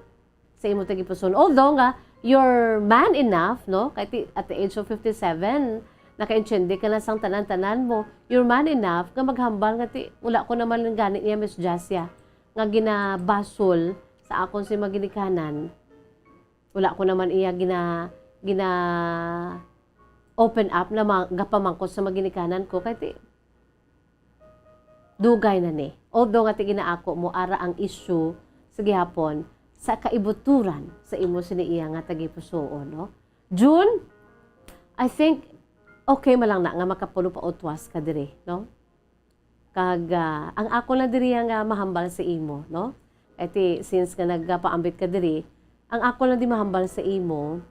Sa imo tagipusoon. Although nga, you're man enough, no? Kay ti-, at the age of fifty-seven, nakaintindi ka na sang tanan-tanan mo. You're man enough nga maghambal nga ti, wala ko naman gani niya, Miss Jasia, nga ginabasol sa akon si mga ginikanan. Wala ko naman iya gina-, gina-, open up na ma-, gapamangkot sa mga ginikanan ko. Kay ti, dugay na ni. Although nga ti ginaako mo, ara ang issue sa gihapon sa kaibuturan sa imo sini iya nga tagipusoon, no? Jun, I think okay man lang na nga makapuno pa utwas ka diri, no? Kag, ah, ang ako lang diri nga mahambal sa imo, no? Kay ti, since nga nagapaambit ka diri, ang ako lang di mahambal sa imo,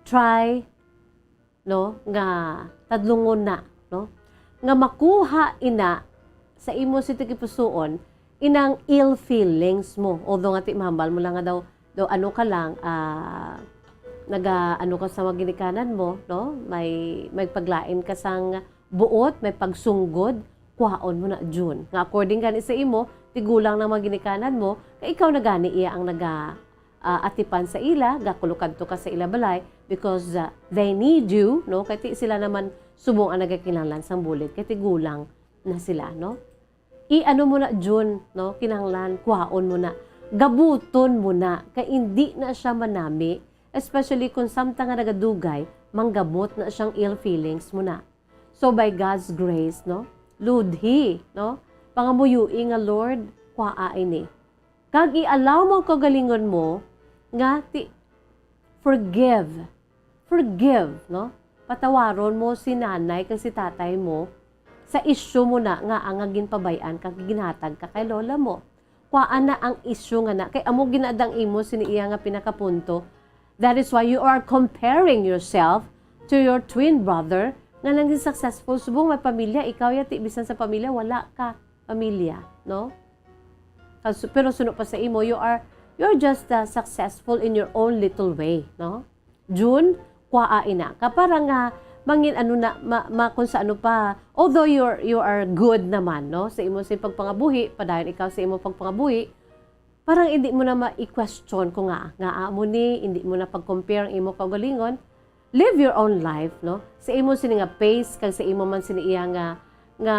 try, no, nga tadlungon na, no? Nga makuha ina sa imo si tagipusoon, inang ill feelings mo. Although nga ti mahambal mo lang nga daw, daw ano ka lang, ah, naga, ano ka sa mga ginikanan mo, no? May, may paglain ka sang buot, may pagsunggod, kuhaon mo na, Jun. Nga according gani sa imo, tigulang ng mga ginikanan mo, kay ikaw na gani iya ang naga, ah, atipan sa ila, gakulo kadto ka sa ila balay, because, ah, they need you, no? Kay ti sila naman subong ang nagakinahanglan sang bulig, kay tigulang na sila, no? I-ano mo na, Jun, no? Kinahanglan, kuhaon mo na. Gabuton mo na, kay indi na siya manami, especially kung samtang nga nagadugay, manggamot na siyang ill feelings mo na. So by God's grace, no? Ludhi, no? Pangamuyui nga, "Lord, kuhaa ini." Kag i-allow mo ang kaugalingon mo nga ti-, forgive. Forgive, no? Patawaron mo si nanay kag si tatay mo sa issue mo na nga ang ginpabay-an kag ginhatag ka kay lola mo. Kuhaa na ang issue nga na, kay amo gid na ang imo sini iya nga pinakapunto. That is why you are comparing yourself to your twin brother nga naging successful. Subong may pamilya, ikaw ya ti bisan sa pamilya, wala ka pamilya, no? Kas-, pero suno pa sa imo, you are, you're just, uh, successful in your own little way, no? Jun, kuhaa ina ka para nga mangin ano na, ma, ma, kung sa ano pa, although you're, you are good naman, no? Sa imo sa pagpangabuhi, padayon ikaw sa imo pagpangabuhi, parang hindi mo na ma-question kung nga, nga amo ni, hindi mo na pag-compare ang imo kaugalingon. Live your own life, no? Sa imo sini nga pace, kag sa imo man sini iya nga, nga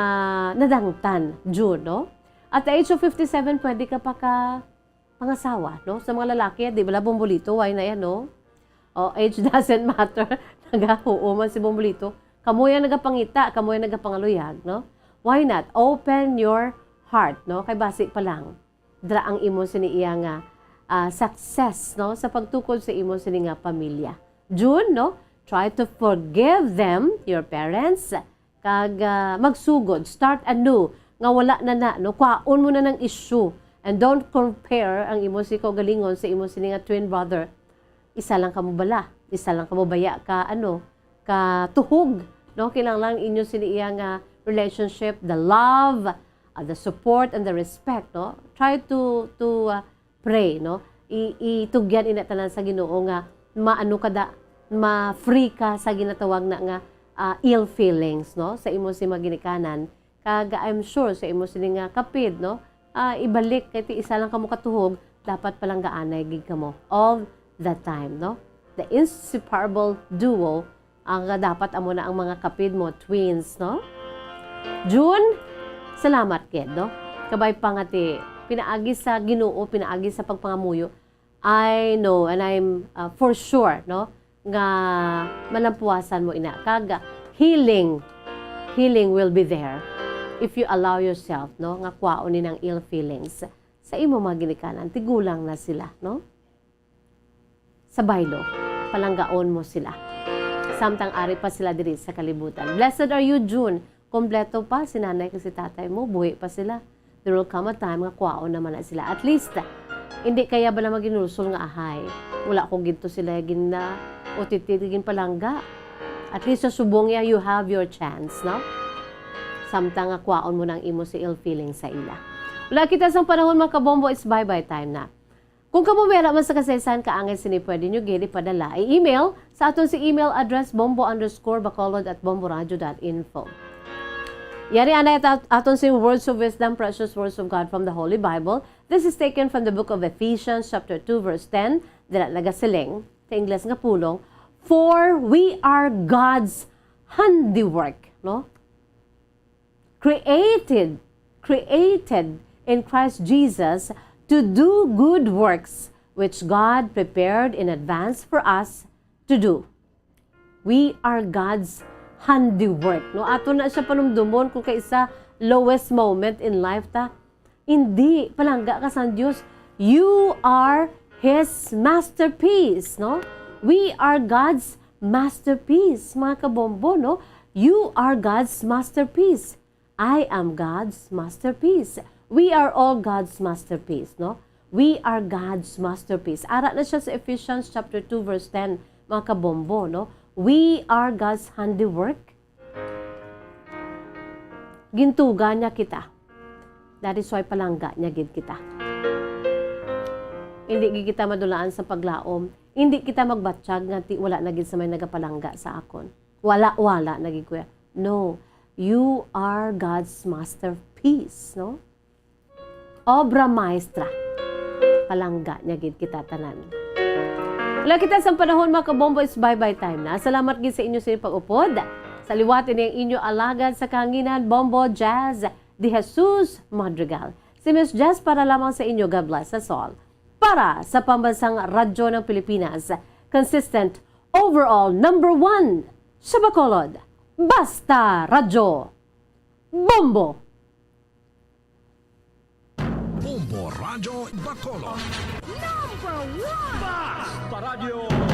nadangtan, Jun, no? At the age of fifty-seven, pwede ka pa ka pangasawa, no? Sa mga lalaki, di ba, Bombolito, why na yan, no? O, age doesn't matter. Nagahuo man si Bombolito. Kamo yang nagapangita, kamo yang nagapangaluyag, no? Why not? Open your heart, no? Kay basi pa lang, dra ang imo sini iya nga, ah, success, no? Sa pagtukod sa imo sini nga pamilya. Jun, no? Try to forgive them, your parents. Kag, ah, magsugod, start anew, nga wala na na, no? Kwaon mo na ng issue. And don't compare ang imo si kaugalingon sa imo sini nga twin brother. Isa lang kamo bala, isa lang kamo baya ka, ano, ka tuhog, no? Kinahanglan inyo sini iya nga relationship, the love, ah, the support, and the respect, no? Try to, to, ah, pray, no? I, itugyan ina tanan sa Ginoo nga maano ka da, ma-free ka sa ginatawag na nga ah, ill feelings, no, sa imo sing mga ginikanan, kag I'm sure sa imo sini nga kapid, no, ah, ibalik kay ti isa lang kamo katuhog, dapat palanggaanay gid kamo all the time, no? The inseparable duo ang dapat amo na ang mga kapid mo, twins, no? June, salamat gid, no? Kabay pa nga ti pinaagi sa Ginoo, pinaagi sa pagpangamuyo, I know and I'm, uh, for sure, no, nga malampuasan mo ina. Kag healing, healing will be there if you allow yourself, no, nga kwaon ni ang ill feelings sa imo mga ginikanan. Tigulang na sila, no? Sa baylo, palanggaon mo sila. Samtang ari pa sila diri sa kalibutan. Blessed are you, June. Kompleto pa si nanay kag si tatay mo, buhi pa sila. There will come a time nga kwaon naman na sila. At least, hindi kaya ba na maginulsol nga ahay? Wala ko ginto sila gin na utitid ginpalangga. At least sa subong ya, you have your chance, no? Samtang nga kwaon mo nang imo si ill feeling sa ila. Wala kita sang panahon, mga kabombo, it's bye-bye time na. Kung kamo may ara man sa kasaysayan kaangay sini, pwede nyo gid ipadala i-email sa aton si email address, bombo underscore bacolod at bomboradio dot info. Yari anay at aton si Words of Wisdom, Precious Words of God from the Holy Bible. This is taken from the book of Ephesians chapter two verse ten. Dira nagasiling sa Ingles nga pulong, "For we are God's handiwork," no? Created, created in Christ Jesus to do good works which God prepared in advance for us to do. We are God's handiwork. No, ato na siya panumdumon kung kaisa lowest moment in life ta. Hindi, palangga ka sang Dios. You are His masterpiece, no? We are God's masterpiece, mga kabombo, no? You are God's masterpiece. I am God's masterpiece. We are all God's masterpiece, no? We are God's masterpiece. Ara na siya sa Ephesians chapter two verse ten, mga kabombo, no? We are God's handiwork. Gintuga niya kita. That is why palangga niya gid kita. Hindi gid kita madulaan sa paglaom. Hindi kita magbatyag nga ti wala na gid sa may nagapalangga sa akon. Wala, wala na gid, kuya. No. You are God's masterpiece, no? Obra maestra. Palangga niya gid kita tanan. Wala kita sang panahon, mga kabombo, is bye-bye time na. Salamat gid sa inyo sa inyong pag-upod. Sa liwat ini ang inyo alagad sa kahanginan, Bombo Jazz De Jesus Madrigal. Si Miss Jazz para lamang sa inyo. God bless us all. Para sa Pambansang Radyo ng Pilipinas, consistent, overall, number one sa Bacolod. Basta Radyo. Bombo! Bombo Radyo Bacolod. Number one! Basta Radyo!